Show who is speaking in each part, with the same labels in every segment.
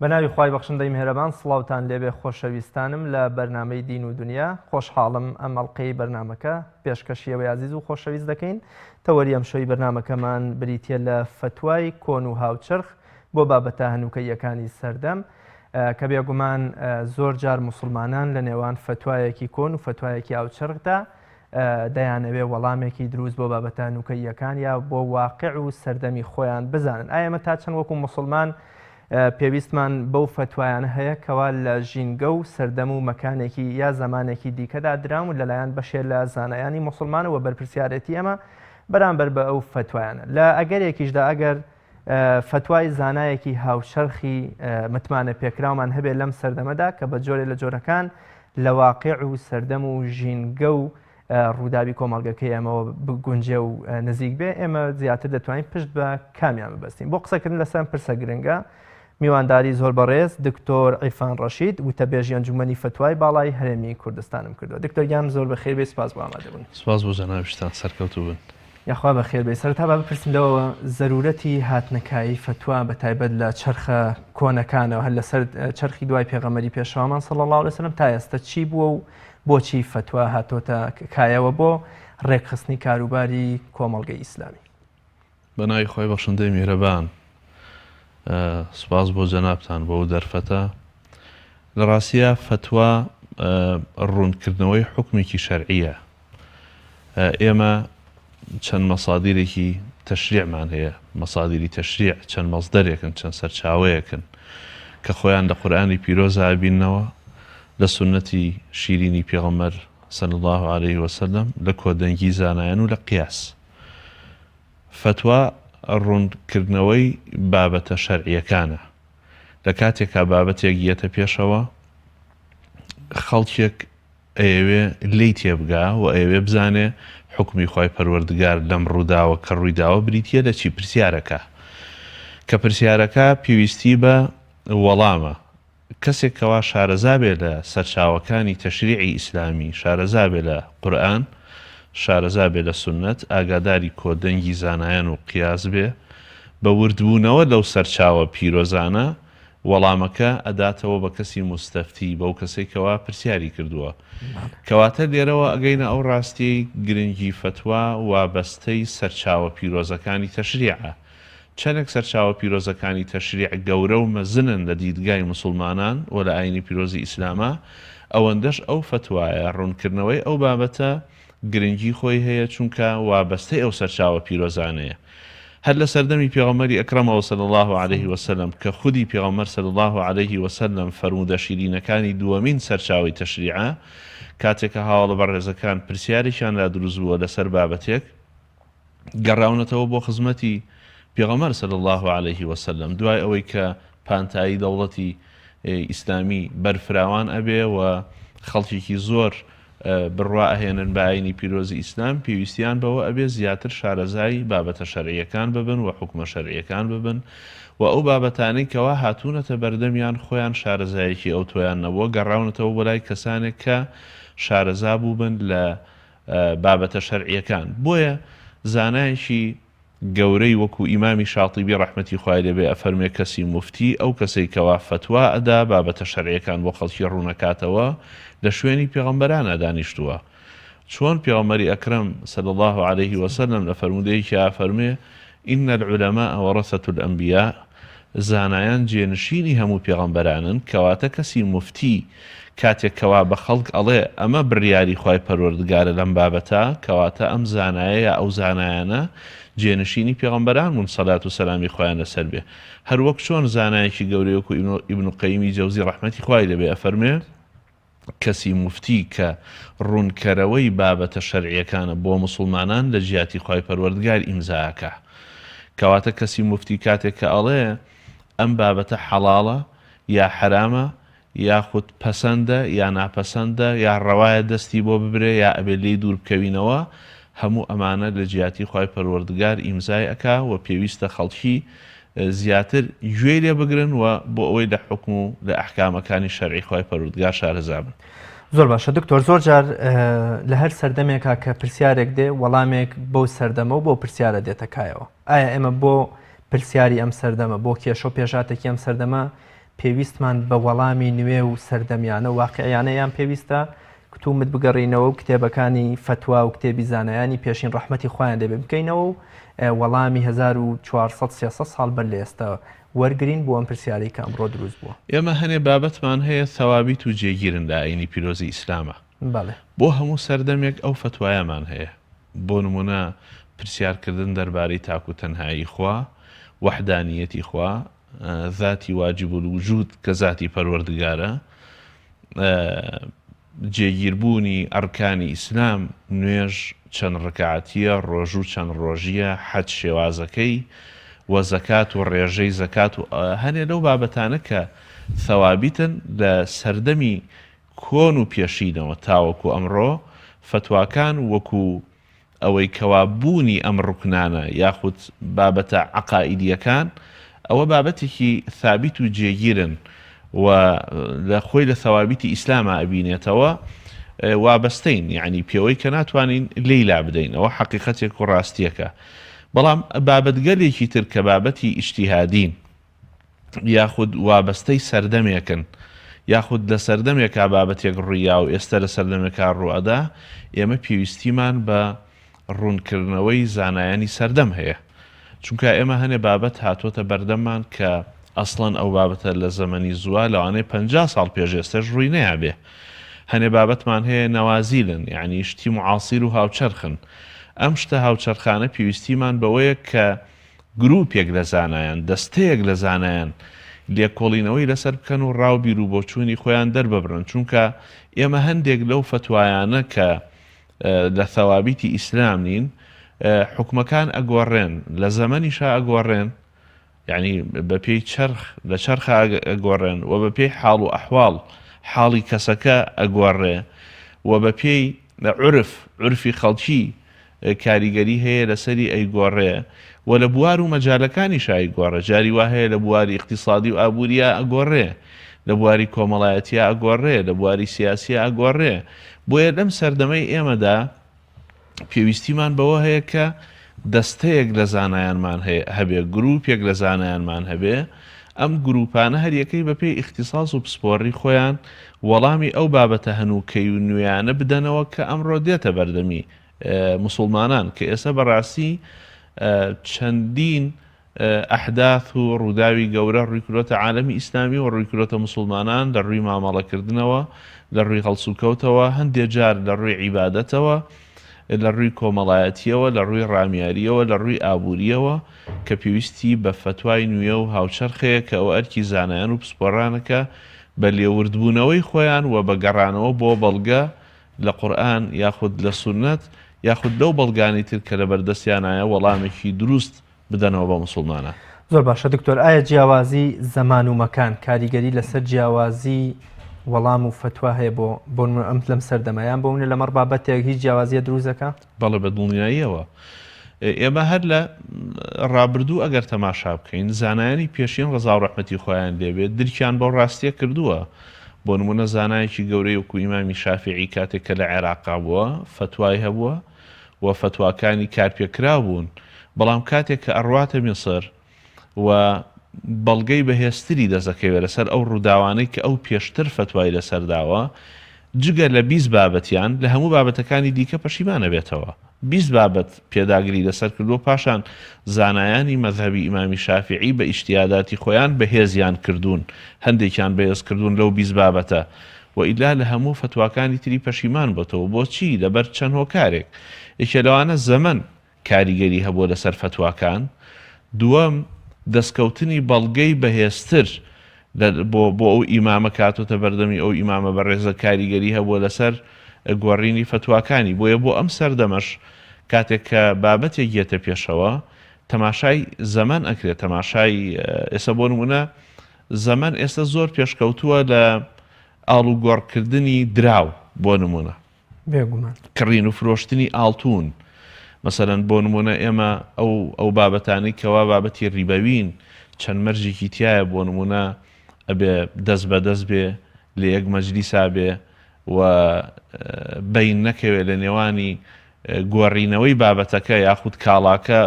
Speaker 1: بە ناوی خوای بەخشندەی میهرەبان سڵاوتان لێبێ خۆشەویستانم لە بەرنامەی دین و دنیا خۆشحاڵم ئەم ئەڵقەی بەرنامەکە پێشکەشی ئێوەی ئازیز و خۆشەویست دەکەین تەوەری ئەمشەوی بەرنامەکەمان بریتیە لە فەتوای کۆن و هاوچەرخ بۆ بابەتە هەنووکەییەکانی سەردەم کە بێگومان زۆر جار موسڵمانان لە نێوان فەتوایەکی کۆن و فەتوایەکی هاوچەرخدا دەیانەوێ وەڵامێکی دروست بۆ بابەتە هەنووکەییەکان یا بۆ واقع و سەردەمی خۆیان بزانن. ئایا ئێمە تا چەند وەکو موسڵمان پێویستمان بەو فەتوایانە هەیە کەوا لە ژینگە و سەردەم و مەکانێکی یا زەمانێکی دیکەدا دراون و لەلایەن بەشێ لە زانایانی موسڵمانەوە بەرپرسیارێتی ئێمە بەرامبەر بە ئەو فەتوایانە لە ئەگەرێکیشدا ئەگەر فەتوای زانایەکی هاوچەرخی متمانە پێکراومان هەبێت لەم سەردەمەدا کە بە جۆرێ لە جۆرەکان لە واقع و سەردەم و ژینگە و ڕووداوی کۆمەڵگەکەی ئێمەوە بگونجێ و نزیک بێ ئێمە زیاتر دەتوانین پشت بە کامیان ببەستین بۆ قسەکردن لەسەر ئەم پرسە گرنگە میوانداری زۆر بەڕێز دکتۆر عیرفان ڕەشید وتەبێژی ئەنجومەنی فەتوای باڵای هەرێمی کوردستانم کردووە دکتۆر گیان زۆر بەخێر بێی سپاس بۆ ئامادەبوون.
Speaker 2: سپاس بۆ جەنابیشتان سەرکەوتوو بن.
Speaker 1: یاخوا بەخێر بێی. سەرەتا با بپرسم لەوەوە زەرورەتی هاتنە کایەی فەتوا بە تایبەت لە چەرخە کۆنەکانەوە هەر لەسەر چەرخی دوای پێغەمبەری پێشەوامان صلی اللە علیە وسلم تا ئێستا چی بووە و بۆچی فەتوا هاتۆتە کایەوە بۆ ڕێکخستنی کاروباری کۆمەڵگەی ئیسلامی؟
Speaker 2: بە ناوی خوای بەخشندەی میهرەبان سوپاس بۆ جەنابتان بۆ ئەو دەرفەتە. لە ڕاستیا فەتوا ڕوونکردنەوەی حوکمێکی شەرعییە. ئێمە چەند مەسادیرێکی تەشریعمان هەیە، مەسادیری تەشریع چەند مەسدەرێکن، چەند سەرچاوەیەکن کە خۆیان لە قورئانی پیرۆزا ئەبیننەوە، لە سوننەتی شیرینی پێغەمبەر صلی اللە علیه وسلم، لە کۆدەنگی زانایان و لە قیاس. فەتوا ڕوونکردنەوەی بابەتە شەرعییەکانە. لە کاتێکا بابەتێک یەتە پێشەوە خەڵکێک ئەیەوێ لێی تێبگا و ئەیەوێ بزانێ حوکمی خوای پەروەردگار لەم ڕووداوە کە ڕوویداوە بریتییە لە چی پرسیارەکە کە پرسیارەکە پێویستی بە وەڵامە کەسێک کەوا شارەزا بێ لە سەرچاوەکانی تەشریعی ئیسلامی شارەزا بێ لە قورئان شارەزا بێ لە سوننەت ئاگاداری کۆدەنگی زانایان و قیاس بێ بە وردبوونەوە لەو سەرچاوە پیرۆزانە وەڵامەکە ئەداتەوە بە کەسی موستەفتی، بەو کەسەی کەوا پرسیاری کردووە. کەواتە لێرەوە ئەگەینە ئەو ڕاستیەی گرنگی فەتوا وابەستەی سەرچاوە پیرۆزەکانی تەشریعە. چەنێک سەرچاوە پیرۆزەکانی تەشریع گەورە و مەزنن لە دیدگای موسوڵمانان و لە ئاینی پیرۆزی ئیسلاما، ئەوەندەش ئەو فەتوایە، ڕوونکردنەوەی ئەو بابەتە، گرنگی خۆی هەیە چونکە وابەستەی ئەو سەرچاوە پیرۆزانەیە. هەر لە سەردەمی پێغەمبەری ئەکرەمەوە صلی اللە علیه وسلم کە خودی پێغەمبەر صلی اللە علیه وسلم فەرموودە شیرینەکانی دووەمین سەرچاوەی تەشریعە کاتێک کە هاوەڵە بەڕێزەکان پرسیارێکیان لا دروست بووە لەسەر بابەتێک گەڕاونەتەوە بۆ خزمەتی پێغەمبەر صلی اللە علیه وسلم دوای ئەوەی کە پانتایی دەوڵەتی ئیسلامی بەرفراوان ئەبێ و خەڵکێکی زۆر بڕوا ئەهێنن بە ئاینی پیرۆزی ئیسلام پێویستیان بەوە ئەبێ زیاتر شارەزای بابەتە شەرعیەکان ببن و حوکمە شەرعیەکان ببن و ئەو بابەتانەی کەوا هاتوونەتە بەردەمیان خۆیان شارەزایەکی ئەوتۆیان نەبووە گەڕاونەتەوە بۆ لای کەسانێک کە شارەزا بووبن لە بابەتە شەرعیەکان بۆیە زانایەکی گەورەی وەکو ئیمامی شاتیبی ڕەحمەتی خوای لێ بێ ئەفەرموێ کەسی موفتی ئەو کەسەی کەوا فەتوا ئەدا بابەتە شەرعیەکان بۆ خەڵکی ڕوونەکاتەوە لە شوێنی پێغەمبەرانا دانیشتووە چۆن پێغەمبەری ئەکرەم صلی اللە علیه وسلم لە فەرموودەیەکیا ئەفەرموێ ان العلماء ورثة الانبیاء زانایان جێنشینی هەموو پێغەمبەرانن، کەواتە کەسی موفتی کاتێک کەوا بە خەڵک ئەڵێ ئەمە بڕیاری خوای پەروەردگارە لەم بابەتە، کەواتە ئەم زانایە یا ئەو زانایانە جێنشینی پێغەمبەران بوون سەلات و سەلامی خوایان لەسەر بێ. هەروەک چۆن زانایەکی گەورەی وەکو ئیبن قەیمی جەوزی ڕەحمەتی خوای لێ بێ ئەفەرموێ، کەسی موفتی کە ڕوونکەرەوەی بابەتە شەرعیەکانە بۆ موسوڵمانان لە جیاتی خوای پەروەردگار ئیمزا ئەکا. کەواتە کەسی موفتی کاتێک کە ئەڵێ ئەم بابەتە حەڵاڵە یا حەرامە یاخود پەسەندە یا ناپەسەندە یا ڕەوایە دەستی بۆ ببرێ یا ئەبێ لێی دوور بکەوینەوە هەموو ئەمانە لە جیاتی خوای پەروەردگار ئیمزای ئەکا و پێویستە خەڵکی زیاتر گوێی لێ بگرن و بۆ ئەوەی لە حوکم و لە ئەحکامەکانی شەرعی خوای پەروەردگار شارەزا بن.
Speaker 1: زۆر باشە دکتۆر زۆر جار لە هەر سەردەمێکا کە پرسیارێک دێ وەڵامێک بەو سەردەمە و بەو پرسیارە دێتە کایەوە ئایا ئێمە بۆ پرسیاری ئەم سەردەمە بۆ کێشە و پێشاتێکی ئەم سەردەمە. پێویستمان بە وەڵامی نوێ و سەردەمیانە و واقیعیانە یان پێویستە کتومت بگەڕینەوە و کتێبەکانی فەتوا و کتێبی زانایانی پێشین ڕەحمەتی خوایان لێبێ بکەینەوە و وەڵامی 1400 300 ساڵ بەر لە ئێستا وەرگرین بۆ ئەم پرسیارەی کە ئەمڕۆ دروست بووە.
Speaker 2: ئێمە هەنێ بابەتمان هەیە ثەوابیت و جێگیرن لە ئایینی پیرۆزی ئیسلاما.
Speaker 1: بەڵێ.
Speaker 2: بۆ هەموو سەردەمێک ئەو فەتوایەمان هەیە. بۆ نموونە پرسیارکردن دەربارەی تاک و تەنهایی خوا، وەحدانییەتی خوا، ذاتی واجب الوجود کە ذاتی پەروەردگارە، جێگیربوونی ئەرکانی ئیسلام، نوێژ چەند ڕکاتییە، ڕۆژوو چەند ڕۆژییە، حەج شێوازەکەی و زەکات و ڕێژەی زەکات و هەنێ لەو بابەتانە کە ثەوابیتن لە سەردەمی کۆن و پێشینەوە تاوەکو ئەمڕۆ فەتواکان وەکو ئەوەی کەوا بوونی ئەم ڕوکنانە یاخود بابەتە عەقائیدیەکان ئەوە بابەتێکی ثابیت و جێگیرن و لە خۆی لە ثەوابیتی ئیسلاما ئەبینێتەوە وابەستەین یعنی پێوەی کە ناتوانین لێی لابدەین ئەوە حەقیقەتێک و ڕاستیەکە بەڵام بابەتگەلێکی تر کە بابەتی ئیجتیهادین یاخود وابەستەی سەردەمێکن یاخود لە سەردەمێکا بابەتێک ڕوویا و ئێستا لە سەردەمێکا ڕووئەدا ئێمە پێویستیمان بە ڕوونکردنەوەی زانایانی سەردەم هەیە چونکە ئێمە هەنێ بابەت هاتۆتە بەردەممان کە ئەسڵەن ئەو بابەتە لە زەمەنی زووە لەوانەیە 50 ساڵ پێش ئێستەش ڕووی نەیابێ هەنێ بابەتمان هەیە نەوازیلن یعنی شتی معاصیر و هاوچەرخن ئەم شتە هاوچەرخانە پێویستیمان بەوەیە کە گروپێک لە زانایان، دەستەیەک لە زانایان لێکۆڵینەوەی لەسەر بکەن و ڕا و بیروبۆچوونی خۆیان دەرببڕن، چونکە ئێمە هەندێک لەو فەتوایانە کە لە ثەوابیتی ئیسلام نین، حوکمەکان ئەگۆڕێن، لە زەمەنیشا ئەگۆڕێن، یەعنی بەپێی چەرخ، لە چەرخا ئەگۆڕێن و بەپێی حاڵ و ئەحواڵ، حاڵی کەسەکە ئەگۆڕێ و بەپێی عورف، عورفی خەڵکی کاریگەری هەیە لەسەری ئەیگۆڕێ و لە بوار و مەجالەکانیشا ئەیگۆڕێ، جاری وا هەیە لە بواری ئیقتیسادی و ئابووریا ئەگۆڕێ، لە بواری کۆمەڵایەتیا ئەگۆڕێ، لە بواری سیاسیا ئەگۆڕێ. بۆیە لەم سەردەمەی ئێمەدا پێویستیمان بەوە هەیە کە دەستەیەک لە زانایانمان هەبێ، گرووپێک لە زانایانمان هەبێ، ئەم گرووپانە هەریەکەی بەپێی ئیختیساس و پسپۆڕی خۆیان وەڵامی ئەو بابەتە هەنووکەی و نوێیانە بدەنەوە کە ئەمڕۆ دێتە بەردەمی موسوڵمانان کە ئێستا بەڕاستی چەندین ئەحداث و ڕووداوی گەورە ڕووی کردۆتە عالەمی ئیسلامی و ڕووی کردۆتە موسوڵمانان لە ڕووی مامەڵەکردنەوە لە ڕووی هەڵسوکەوتەوە هەندێ جار لە ڕووی عیبادەتەوە لە ڕووی کۆمەڵایەتیەوە لە ڕووی ڕامیاریەوە لە ڕووی ئابووریەوە کە پێویستی بە فەتوای نوێ و هاوچەرخەیە کە ئەوە ئەرکی زانایان و پسپۆڕانە کە بە لێوردبوونەوەی خۆیان و بە گەڕانەوە بۆ بەڵگە لە قورئان یاخود لە سوننەت یاخود لەو بەڵگانەی تر کە لەبەردەستیانایە وەڵامێکی دروست بدەنەوە بە موسوڵمانان.
Speaker 1: زۆر باشە دکتۆر ئایا جیاوازی زەمان و مەکان کاریگەری لەسەر جیاوازی وەڵام و فەتوا هەیە بۆ بۆ نمونە ئەم لەم سەردەمە یان بۆ منە لەمەڕ بابەتێک هیچ جیاوازیە دروست دەکا؟
Speaker 2: بەڵێ بە دڵنیاییەوە ئێمە هەر لە ڕابردوو ئەگەر تەماشا بکەین زانایانی پێشین ڕەزا و ڕەحمەتی خۆیان لێبێت درکیان بەو ڕاستیە کردووە بۆ نموونە زانایەکی گەورەی وەکو ئیمامی شافیعی کاتێک کە لە عێراقا بووە فەتوای هەبووە و فەتواکانی کارپێکراو بوون، بەڵام کاتێک کە ئەڕواتە میسر و بەڵگەی بەهێزتری دەست ئەکەوێ لەسەر ئەو ڕووداوانەی کە ئەو پێشتر فەتوای لەسەر داوە، جگە لە 20 بابەتیان لە هەموو بابەتەکانی دیکە پەشیمان ئەبێتەوە. 20 بابەت پێداگری لەسەر کردووە، پاشان زانایانی مەزهەبی ئیمامی شافیعی بە ئیجتیهاداتی خۆیان بەهێزیان کردوون، هەندێکیان بەهێز کردوون لەو 20 بابەتە، وئیلا لە هەموو فەتواکانی تری پەشیمان بۆتەوە، بۆچی؟ لەبەر چەند هۆکارێک، یەکێ لەوانە زەمەن کاریگەری هەبووە لەسەر فەتواکان، دووەم دەستکەوتنی بەڵگەی بەهێزتر لە بۆ بۆ ئەو ئیمامە کە هاتۆتە بەردەمی ئەو ئیمامە بەڕێزە کاریگەری هەبووە لەسەر گۆڕینی فەتواکانی، بۆیە بۆ ئەم سەردەمەش کاتێک کە بابەتێک یەتە پێشەوە تەماشای زەمەن ئەکرێت، تەماشای ئێستا بۆ نموونە زەمەن ئێستا زۆر پێشکەوتووە لە ئاڵوگۆڕکردنی دراو بۆ نموونە.
Speaker 1: بێگومان.
Speaker 2: کڕین و فرۆشتنی ئاڵتوون مەسەلەن بۆ نموونە ئێمە ئەو ئەو بابەتانەی کەوا بابەتی ڕیبەوین چەند مەرجێکی تیایە بۆ نموونە ئەبێ دەست بە دەست بێ لە یەک مەجلیسا بێ و بەین نەکەوێ لە نێوانی گۆڕینەوەی بابەتەکە یاخود کاڵاکە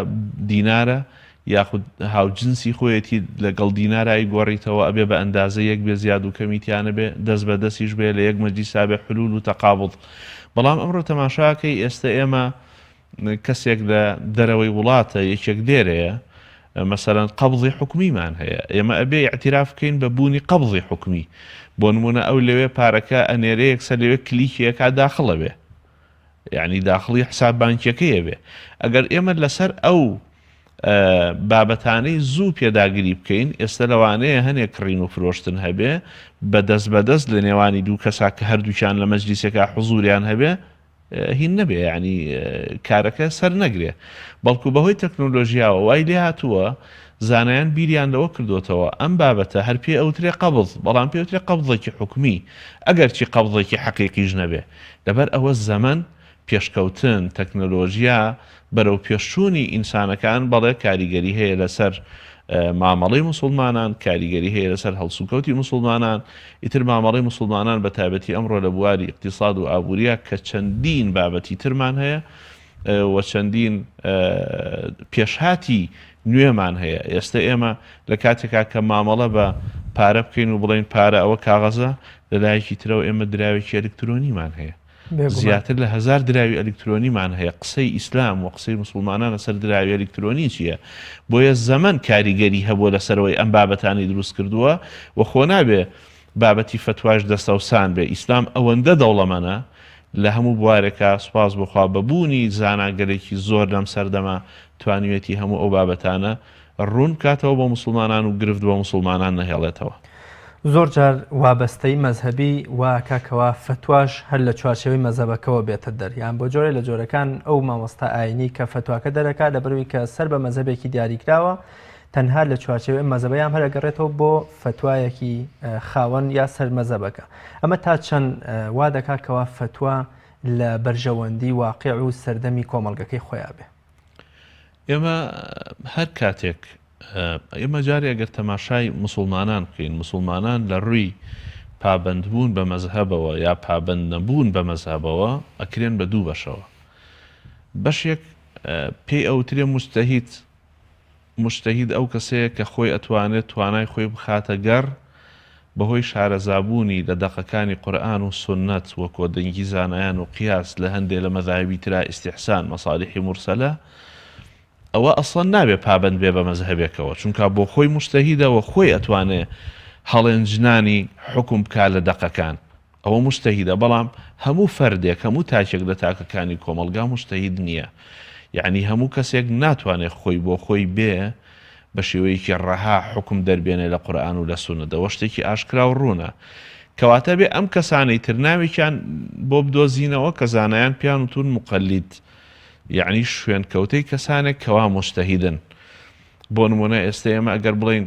Speaker 2: دینارە. یاخود هاوجنسی خۆیەتی لەگەڵ دینارا ئەیگۆڕیتەوە ئەبێ بە ئەندازە یەک بێ زیاد و کەمی تیا نەبێ دەست بە دەستیش بێ لە یەک مەجلیسا بێ حلول و تەقابوض بەڵام ئەمڕۆ تەماشاکەی ئێستە ئێمە کەسێک لە دەرەوەی وڵاتە یەکێک لێرەیە مەسەلەن قەبضی حکومیمان هەیە ئێمە ئەبێ ئیعتراف بکەین بە بوونی قەبضی حکومی بۆ نمونە ئەو لەوێ پارەکە ئەنێرێ یەکسەر لەوێ کلیکی ئەکا داخڵ ئەبێ یعنی داخڵی حساب بانکیەکەی ئەبێ ئەگەر ئێمە لەسەر ئەو بابەتانەی زوو پێداگری بکەین ئێستا لەوانەیە هەنێک کڕین و فرۆشتن هەبێ بە دەست بەدەست لە نێوانی دوو کەسا کە هەردووکیان لە مەجلیسێکا حزوریان هەبێ هین نەبێ یانی کارەکە سەر نەگرێ بەڵکو بەهۆی تەکنۆلۆژیاوە وای لێ هاتووە زانایان بیریان لەوە کردۆتەوە ئەم بابەتە هەر پێ ئەوترێ قەبض بەڵام پێ ئەوترێ قەبضێکی حکومی ئەگەرچی قەبضێکی حەقیقیش نەبێ لەبەر ئەوە زەمەن پێشکەوتن تەکنۆلۆژیا بەرەو پێشچوونی ئینسانەکان بەڵێ کاریگەری هەیە لەسەر مامەڵەی موسڵمانان، کاریگەری هەیە لەسەر هەڵسوکەوتی موسڵمانان، ئیتر مامەڵەی موسڵمانان بە تایبەتی ئەمڕۆ لە بواری ئیقتیساد و ئابووریا کە چەندین بابەتی ترمان هەیە و چەندین پێشهاتی نوێمان هەیە ئێستە ئێمە لە کاتێکا کە مامەڵە بە پارە بکەین و بڵێین پارە ئەوە کاغەزە لە لایەکی ترەوە ئێمە دراوێکی ئەلکترۆنیمان هەیە. زیاتر لە هەزار دراوی ئەلیکترۆنیمان هەیە، قسەی ئیسلام و قسەی موسڵمانان لەسەر دراوی ئەلیکترۆنی چییە؟ بۆیە زەمەن کاریگەری هەبووە لەسەرەوەی ئەم بابەتانەی دروست کردووە و خۆ نابێ بابەتی فەتواش دەستەوسان بێ، ئیسلام ئەوەندە دەوڵەمەنە لە هەموو بوارێکا سوپاس بۆ خوا بە بوونی زاناگەلێکی زۆر لەم سەردەمە توانیویەتی هەموو ئەو بابەتانە ڕوون بکاتەوە بۆ موسڵمانان و گرفت بۆ موسڵمانان نەهێڵێتەوە.
Speaker 1: زۆر جار وابەستەیی مەزهەبی وا ئەکا کەوا فەتواش هەر لە چوارچێوەی مەزهەبەکەوە بێتە دەر یان بۆ جۆرێ لە جۆرەکان ئەو مامۆستا ئاینی کە فەتواکە دەرەکا لەبەرئەوەی کە سەر بە مەزهەبێکی دیاریکراوە تەنها لە چوارچێوەی ئەم مەزهەبە یان هەر ئەگەڕێتەوە بۆ فەتوایەکی خاوەن یا سەر مەزهەبەکە ئەمە تا چەند وا دەکا کەوا فەتوا لە بەرژەوەندی واقیع و سەردەمی کۆمەڵگەکەی خۆیا بێ.
Speaker 2: ئێمە هەر کاتێک ئێمە جارێ ئەگەر تەماشای موسڵمانان بکەین، موسڵمانان لە ڕووی پابەندبوون بە مەزهەبەوە یا پابەند نەبوون بە مەزهەبەوە ئەکرێن بە دوو بەشەوە. بەشێک پێی ئەوترێ موجتەهید، موجتەهید ئەو کەسەیە کە خۆی ئەتوانێت توانای خۆی بخاتە گەڕ بەهۆی شارەزابوونی لە دەقەکانی قورئان و سوننەت و کۆدەنگی زانایان و قیاس لە هەندێ لە مەزاهیبی ترا ئیستیحسان مەسالیحی مورسەلە ئەوە ئەسڵەن نابێ پابەند بێ بە مەزهەبێکەوە چونکا بۆ خۆی موجتەهیدە و خۆی ئەتوانێ هەڵێنجنانی حوکم بکا لە دەقەکان ئەوە موجتەهیدە بەڵام هەموو فەردێک هەموو تاکێک لە تاکەکانی کۆمەڵگا موجتەهید نییە یەعنی هەموو کەسێک ناتوانێ خۆی بۆ خۆی بێ بە شێوەیەکی ڕەها حوکم دەربێنێ لە قورئان و لە سوننەت ئەوە شتێکی ئاشکرا و ڕوونە کەواتە بێ ئەم کەسانەی تر ناوێکیان بۆ بدۆزینەوە کە زانایان پێیان وتوون موقەلید یەعنی شوێنکەوتەی کەسانێک کەوا موجتەهیدن. بۆ نموونە ئێستە ئێمە ئەگەر بڵێین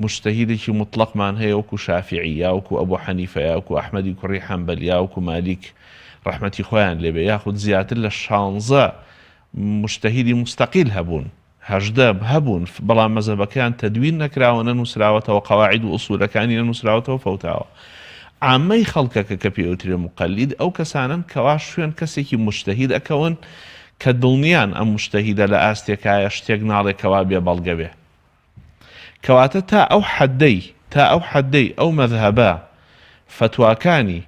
Speaker 2: موجتەهیدێکی موتڵەقمان هەیە وەکو شافیعی یا وەکو ئەبو حەنیفە یا وەکو ئەحمەدی کوڕی حەنبەل یا وەکو مالیک ڕەحمەتی خوایان لێ بێ یاخود زیاتر لە شانزە موجتەهیدی موستەقیل هەبوون 18 هەبوون بەڵام مەزهەبەکەیان تەدوین نەکراوە نەنووسراوەتەوە قەواعید و ئوسولەکانی نەنووسراوەتەوە فەوتاوە عامەی خەڵکەکە کە پێی ئەوترێ موقەلید ئەو کەسانەن کەوا شوێن کەسێکی موجتەهید ئەکەون کە دڵنیان ئەم موجتەهیدە لە ئاستێکایە شتێک ناڵێ کەوا بێ بەڵگە بێ کەواتە تا ئەو حەدەی تا ئەو حەدەی ئەو مەزهەبە فەتواکانی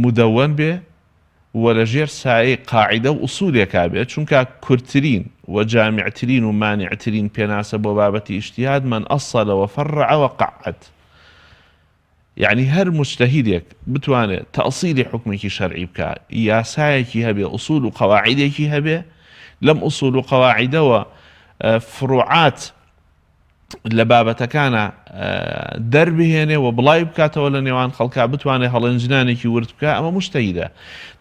Speaker 2: مودەوەن بێ و لە ژێر سایەی قاعیدە و ئوسولێکا بێ چونکا کورتترین و جامعترین و مانعترین پێناسە بۆ بابەتی ئیجتیهاد من اصل و فرع و قعد یەعنی هەر موجتەهیدێک بتوانێ تەئسیلی حوکمێکی شەرعی بکا، یاسایەکی هەبێ، ئوسول و قەواعیدێکی هەبێ، لەم ئوسول و قەواعیدەوە فروعات لە بابەتەکانە دەربهێنێ و بڵاوی بکاتەوە لە نێوان خەڵکا بتوانێ هەڵێنجنانێکی ورد بکا ئەمە موجتەهیدە.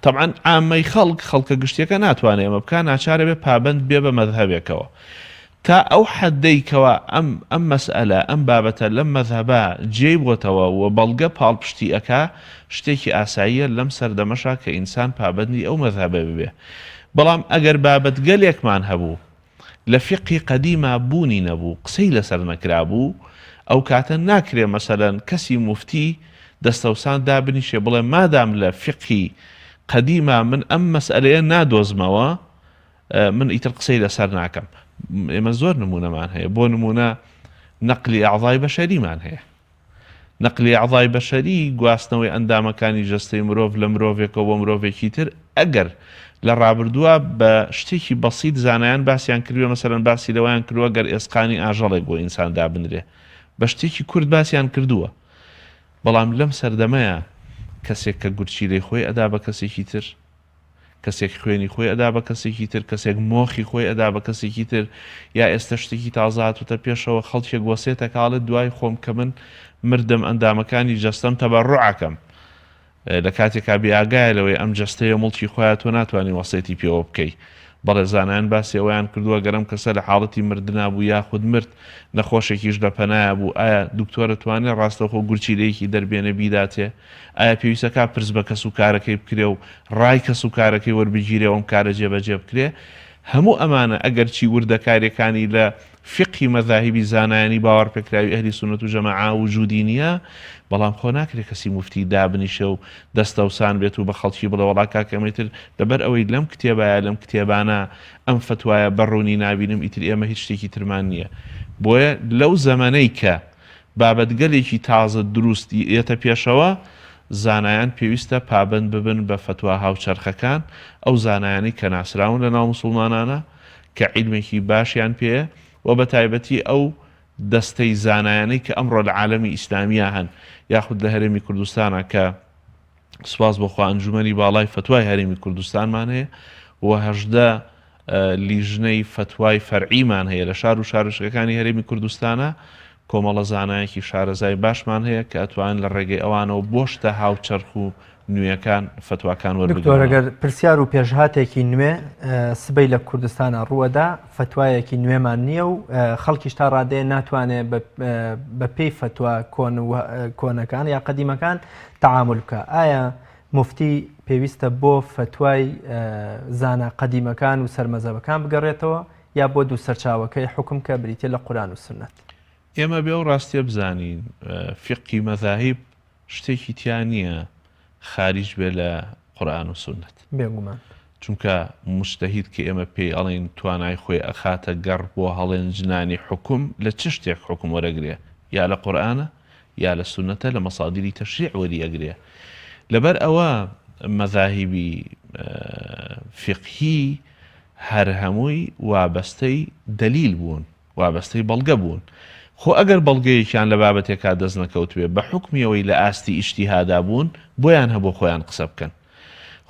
Speaker 2: تەبعەن عامەی خەڵک، خەڵکە گشتیەکە ناتوانێ ئەمە بکا، ناچارە بێ پابەند بێ بە مەزهەبێکەوە. تا ئەو حەدەی کەوا ئەم ئەم مەسئەلە، ئەم بابەتە لەم مەزهەبە جێی بۆتەوە و بەڵگە پاڵپشتی ئەکا، شتێکی ئاساییە لەم سەردەمەشا کە ئینسان پابەندی ئەو مەزهەبە ببێ. بەڵام ئەگەر بابەتگەلێکمان هەبوو لە فیقهی قەدیما بوونی نەبوو، قسەی لەسەر نەکرابوو، ئەو کاتە ناکرێ مەسەلەن کەسی موفتی دەستەوسان دابنیشێ بڵێ مادام لە فیقهی قەدیما من ئەم مەسئەلەیە نادۆزمەوە، من ئیتر قسەی لەسەر ناکەم. ئێمە زۆر نمونەمان هەیە بۆ نمونە نەقلی ئەعضای بەشەریمان هەیە نەقلی ئەعضای بەشەری گواستنەوەی ئەندامەکانی جەستەی مرۆڤ لە مرۆڤێکەوە بۆ مرۆڤێکی تر ئەگەر لە ڕابردووە بە شتێکی بەسیت زانایان باسیان کردووە مەسەلەن باسی لەوەیان کردووە گەر ئێسقانی ئاژەڵێک بۆ ئینسان دابنرێ بە شتێکی کورت باسیان کردووە بەڵام لەم سەردەمەیا کەسێک کە گورچیلەی خۆی ئەدا بە کەسێکی تر، کەسێک خوێنی خۆی ئەدا بە کەسێکی تر، کەسێک مۆخی خۆی ئەدا بە کەسێکی تر، یا ئێستە شتێکی تازە هاتووتە پێشەوە خەڵکێک وەسێتەکا ئەڵێ دوای خۆم کە من مردم ئەندامەکانی جەستەم تەبەڕوع ئەکەم. لە کاتێکا بێ ئاگایە لەوەی ئەم جەستەیە موڵکی خۆیە تۆ ناتوانی وەسێتی پێوە بکەی. بەڵێ زانایان باسی ئەوەیان کردووە گەر ئەم کەسە لە حاڵەتی مردنا بوو یاخود مرد نەخۆشێکیش لە پەنایا بوو ئایا دکتۆر ئەتوانێ ڕاستەوخۆ گورچیلەیەکی دەربێنێ بیداتێ؟ ئایا پێویستە کا پرس بە کەس و کارەکەی بکرێ و ڕای کەس و کارەکەی وەربگیرێ و ئەم کارە جێبەجێ بکرێ؟ هەموو ئەمانە ئەگەرچی وردەکاریەکانی لە فیقهی مەزاهیبی زانایانی باوەڕپێکراوی ئەهلی سوننەت و جەماعە وجودی نییە، بەڵام خۆ ناکرێ کەسی موفتی دابنیشێ و دەستەوسان بێت و بە خەڵکی بڵێ وەڵا کاکە ئەمەی تر لەبەر ئەوەی لەم کتێبایە لەم کتێبانە ئەم فەتوایە بە ڕوونی نابینم ئیتر ئێمە هیچ شتێکی ترمان نییە. بۆیە لەو زەمەنەی کە بابەتگەلێکی تازە دروست یەتە پێشەوە، زانایان پێویستە پابەند ببن بە فەتوا هاوچەرخەکان، ئەو زانایانەی کە ناسراون لە ناو موسوڵمانانا، کە عیلمێکی باشیان پێیە و بە تایبەتی ئەو دەستەی زانایانەی کە ئەمڕۆ لە عالەمی ئیسلامیا هەن یاخود لە هەرێمی کوردستانا کە سوپاس بۆ خوا ئەنجومەنی باڵای فەتوای هەرێمی کوردستانمان هەیە و 18 لیژنەی فەتوای فەرعیمان هەیە لە شار و شارۆچکەکانی هەرێمی کوردستانە کۆمەڵە زانایەکی شارەزای باشمان هەیە کە ئەتوانن لە ڕێگەی ئەوانەوە بۆ شتە هاوچەرخ و نوێیەکان فەتواکان
Speaker 1: وەربگرنەوە. دکتۆر گەر پرسیار و پێشهاتێکی نوێ سبەی لە کوردستانا ڕووەدا فەتوایەکی نوێمان نییە و خەڵکیش تا ڕادەیە ناتوانێ بە پێی فەتوا کۆن کۆنەکان یا قەدیمەکان تەعامول بکا ئایا موفتی پێویستە بۆ فەتوای زانا قەدیمەکان و سەرمەزەبەکان بگەڕێتەوە یا بۆ دوو سەرچاوەکەی حوکم کە بریتیە لە قورئان و سوننەت؟
Speaker 2: ئێمە بێ ئەو ڕاستیە بزانین فیقهی مەزاهیب شتێکی تیا نییە خاریج بێ لە قورئان و سوننەت.
Speaker 1: بێگومان.
Speaker 2: چونکە موجتەهید کە ئێمە پێی ئەڵێین توانای خۆی ئەخاتە گەڕ بۆ هەڵێنجنانی حوکم لە چ شتێک حوکم وەرەگرێ یا لە قورئانە یا لە سوننەتە لە مەسادیری تەشریع وەری ئەگرێ لەبەر ئەوە مەزاهیبی فیقهی هەر هەمووی وابەستەی دەلیل بوون وابەستەی بەڵگە بوون. خۆ ئەگەر بەڵگەیەکیان لە بابەتێکا دەست نەکەوتبێ بە حوکمی ئەوەی لە ئاستی ئیجتیهادا بوون بۆیان هەبووە خۆیان قسە بکەن.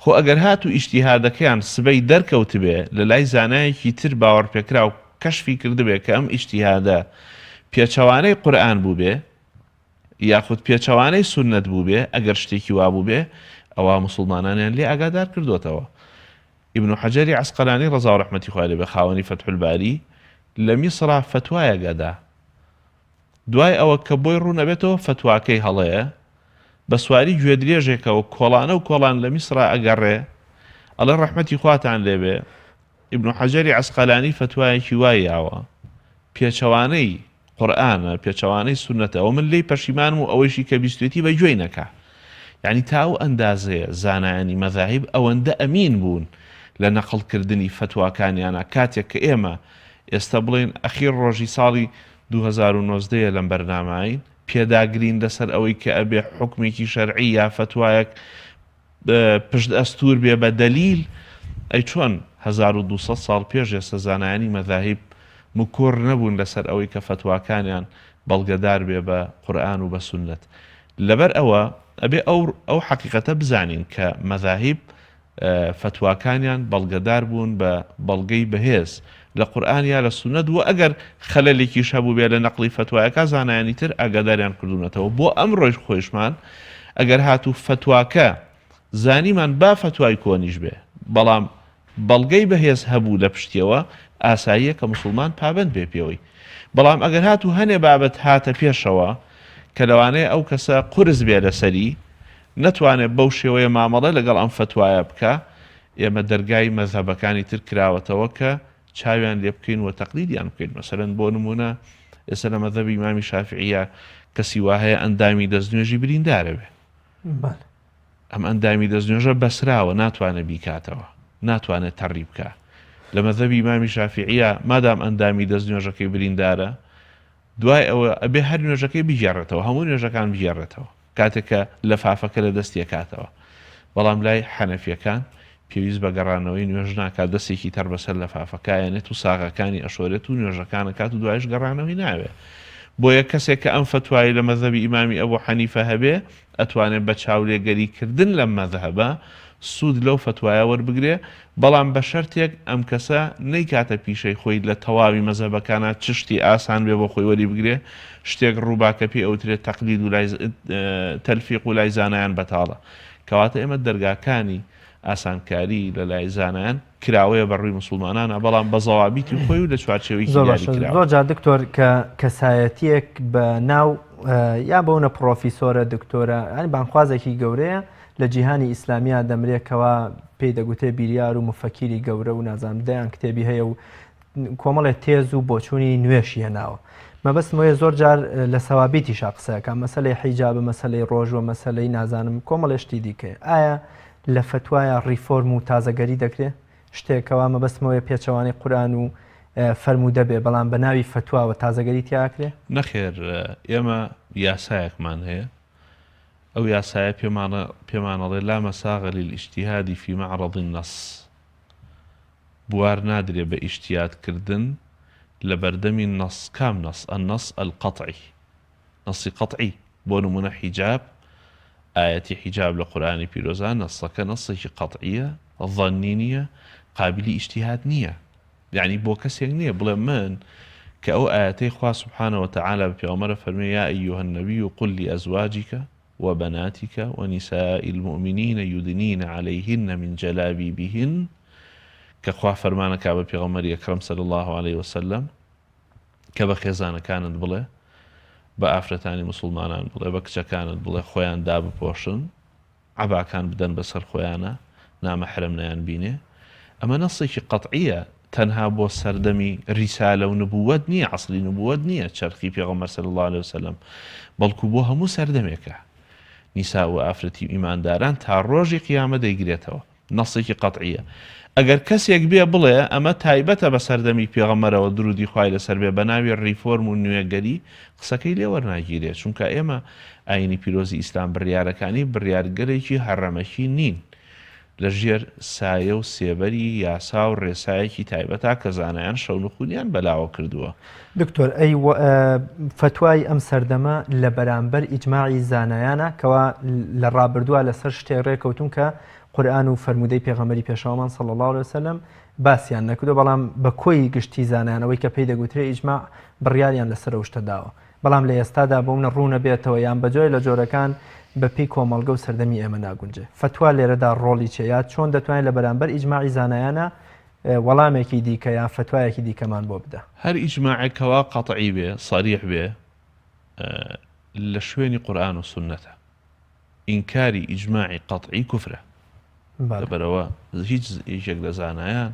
Speaker 2: خۆ ئەگەر هاتوو ئیجتیهادەکەیان سبەی دەرکەوتبێ لە لای زانایەکی تر باوەڕپێکراو کەشفی کردبێ کە ئەم ئیجتیهادە پێچەوانەی قورئان بووبێ یاخود پێچەوانەی سوننەت بووبێ ئەگەر شتێکی وا بووبێ ئەوا موسوڵمانانیان لێ ئاگادار کردۆتەوە. ئیبن حەجەری عەسقەلانی ڕەزا و ڕەحمەتی خوای لێ بێ خاوەنی فەتح الباری لە میسرا فەتوایەک ئەدا دوای ئەوە کە بۆی ڕوون ئەبێتەوە فەتواکەی هەڵەیە بە سواری گوێدرێژێکەوە کۆڵانە و کۆڵان لە میسرا ئەگەڕێ ئەڵێ ڕەحمەتی خواتان لێ بێ ئیبن حەجەری عەسقەلانی فەتوایەکی وای یاوە پێچەوانەی قورئانە پێچەوانەی سوننەتە ئەوە من لێی پەشیمانم و ئەوەیشی کە بیستوێتی بە گوێی نەکا یانی تا ئەو ئەندازەیە زانایانی مەزاهیب ئەوەندە ئەمین بوون لە نەقڵ کردنی فەتواکانیانا کاتێک کە ئێمە ئێستا بڵێین ئەخیر ڕۆژی ساڵی 2019 یە لەم بەرنامەین پێداگرین لەسەر ئەوەی کە ئەبێ حوکمێکی شەرعی یا فەتوایەک پشت ئەستوور بێ بە دەلیل، ئەی چۆن 1200 ساڵ پێش ئێستا زانایانی مەزاهیب مکوڕ نەبوون لەسەر ئەوەی کە فەتواکانیان بەڵگەدار بێ بە قورئان و بە سوننەت؟ لەبەر ئەوە ئەبێ ئەو ئەو حەقیقەتە بزانین کە مەزاهیب فەتواکانیان بەڵگەدار بوون بە بەڵگەی بەهێز لە قورئان یا لە سوننەت وە ئەگەر خەلەلێکیش هەبووبێ لە نەقڵی فەتوایەکە زانایانی تر ئاگاداریان کردوونەتەوە بۆ ئەمڕۆیش خۆیشمان ئەگەر هاتوو فەتواکە زانیمان با فەتوای کۆنیش بێ بەڵام بەڵگەی بەهێز هەبوو لە پشتیەوە ئاساییە کە موسڵمان پابەند بێ پێوەی بەڵام ئەگەر هاتوو هەنێ بابەت هاتە پێشەوە کە لەوانەیە ئەو کەسە قورس بێ لەسەری نەتوانێ بەو شێوەیە مامەڵە لەگەڵ ئەم فەتوایە بکا ئێمە دەرگای مەزهەبەکانی تر کراوەتەوە کە چاویان لێ بکەین و تەقلیدیان بکەین مەسەلەن بۆ نموونە ئێستا لە مەزهەبی ئیمامی شافعیە کەسی وا هەیە ئەندامی دەستنوێژی بریندارە بێ ئەم ئەندامی دەستنوێژە بەسراوە ناتوانێت بیکاتەوە ناتوانێت تەڕی بکە. لە مەزهەبی ئیمامی شافیعیە مادام ئەندامی دەست نوێژەکەی بریندارە دوای ئەوە ئەبێ هەر نوێژەکەی بگێڕێتەوە هەموو نوێژەکان بگێڕێتەوە کاتێک کە لەفافەکە لە دەستی ئەکاتەوە بەڵام لای حەنەفیەکان پێویست بە گەڕانەوەی نوێژ ناکات دەستێکی تەڕ بەسەر لەفافەکە ئەنێت و ساغەکانی ئەشۆرێت و نوێژەکان ئەکات و دوایش گەڕانەوەی ناوێ بۆیە کەسێک کە ئەم فەتوای لە مەزهەبی ئیمامی ئەبو حەنیفە هەبێ ئەتوانێ بە چاولێگەری کردن لەم مەزهەبە سوود لەو فەتوایە وەربگرێ، بەڵام بە شەرتێک ئەم کەسە نەیکاتە پیشەی خۆی لە تەواوی مەزهەبەکانا چ شتی ئاسان بێ بۆ خۆی وەریبگرێ، شتێک ڕووبا کە پێی ئەوترێ تەقلید و لای تەلفیق و لای زانایان بەتاڵە. کەواتە ئێمە دەرگاکانی ئاسانکاری لە لای زانایان کراوەیە بە ڕووی موسڵمانانا بەڵام بە زەوابیتی خۆی و لە چوارچێوەیەکی
Speaker 1: زۆر باشە
Speaker 2: دیاریکراوە.
Speaker 1: زۆر جار دکتۆر کە کەسایەتیەک بە ناو یا بەونە پڕۆفیسۆرە دکتۆرە یانی بانگخوازێکی گەورەیە لە جیهانی ئیسلامیا دەمرێ کەوا پێی دەگوترێ بیریار و مفەکیری گەورە و نازانم دەیان کتێبی هەیە و کۆمەڵێ تێز و بۆچوونی نوێشی هێناوە مەبەستم وەیە زۆر جار لە سەوابیتیشا قسەکە مەسەلەی حیجابە مەسەلەی ڕۆژوە مەسەلەی نازانم کۆمەڵێ شتی دیکەیە ئایا لە فەتوایا ڕیفۆرم و تازەگەری دەکرێ؟ شتێک کەوا مەبەستم ئەوەیە پێچەوانەی قورئان و فەرموودە بێ بەڵام بە ناوی فەتواوە تازەگەری تیا ئەکرێ؟
Speaker 2: نەخێر ئێمە یاسایەکمان هەیە ئەو یاسایە پێمان ئەڵێ لا مساغ للاجتهاد فی معرض النص بوار نادرێ بە ئیجتیاد کردن لە بەردەمی نەص کام نەص النص القطعی نەصی قەطعی، بۆ نموونە حیجاب، ئایەتی حیجاب لە قورئانی پیرۆزا نەصەکە نەصێکی قەطعیە، ظەنی نییە، قابیلی ئیجتیهاد نییە. یەعنی بۆ کەسێک نییە بڵێ من کە ئەو ئایەتەی خوا سبحانە وتعالی بە پێغەمبەر فەرمووی یا ایها النبی قل لازواجک وبناتک ونساء المؤمنین یدنین علیهن من جلابیبهن کە خوا فەرمانەکا بە پێغەمبەری ئەکرەم صلی اللە علیه وسلم کە بە خێزانەکانت بڵێ، بە ئافرەتانی موسڵمانان بڵێ، بە کچەکانت بڵێ خۆیان دابپۆشن، عەباکان بدەن بەسەر خۆیانا، نامەحرەم نەیانبینێ. ئەمە نەسێکی قەتعییە، تەنها بۆ سەردەمی ریسالە و نبووەت نییە، عەسری نبووەت نییە، چەرخی پێغەمبەر صلی اللە علیە وسلم، بەڵکو بۆ هەموو سەردەمێکە. نیساء و ئافرەتی ئیمانداران تا ڕۆژی قیامەت دەیگرێتەوە. نەصێکی قەتعیە. ئەگەر کەسێک بێ بڵێ ئەمە تایبەتە بە سەردەمی پێغەمبەرەوە درودی خوای لەسەر بێ بەناوی ڕیفۆرم و نوێگەری قسەکەی لێ وەرناگیرێ چونکە ئێمە ئاینی پیرۆزی ئیسلام بڕیارەکانی بڕیارگەلێکی هەڕەمەکی نین لە ژێر سایە و سێبەری یاسا و ڕێسایەکی تایبەتا کە زانایان شەونخونیان بەلاوە کردووە.
Speaker 1: دکتۆر ئەی فەتوای ئەم سەردەمە لە بەرامبەر ئیجماعی زانایانە کەوا لە ڕابردووە لەسەر شتێک ڕێکەوتون کە قورئان و فەرموودەی پێغەمبەری پێشەوامان صلی اللە علیە وسلم باسیان نەکردووە بەڵام بە کۆی گشتی زانایان ئەوەی کە پێی دەگوترێ ئیجماع بڕیاریان لەسەر ئەو شتە داوە بەڵام لە ئێستادا بۆ منە ڕوونە بێتەوە یان بە جۆرێ لە جۆرەکان بە پێی کۆمەڵگە و سەردەمی ئێمە ناگونجێ فەتوا لێرەدا ڕۆڵی چیە یا چۆن دەتوانێت لە بەرامبەر ئیجماعی زانایانە وەڵامێکی دیکە یان فەتوایەکی دیکەمان بۆ بدا؟
Speaker 2: هەر ئیجماعێک کەوا قەتعی بێ، صریح بێ، لە شوێنی قورئان و سوننەتە. ئینکاری ئیجماعی قەتعی کوفرە. لەبەرئەوە هیچ یەکێک لە زانایان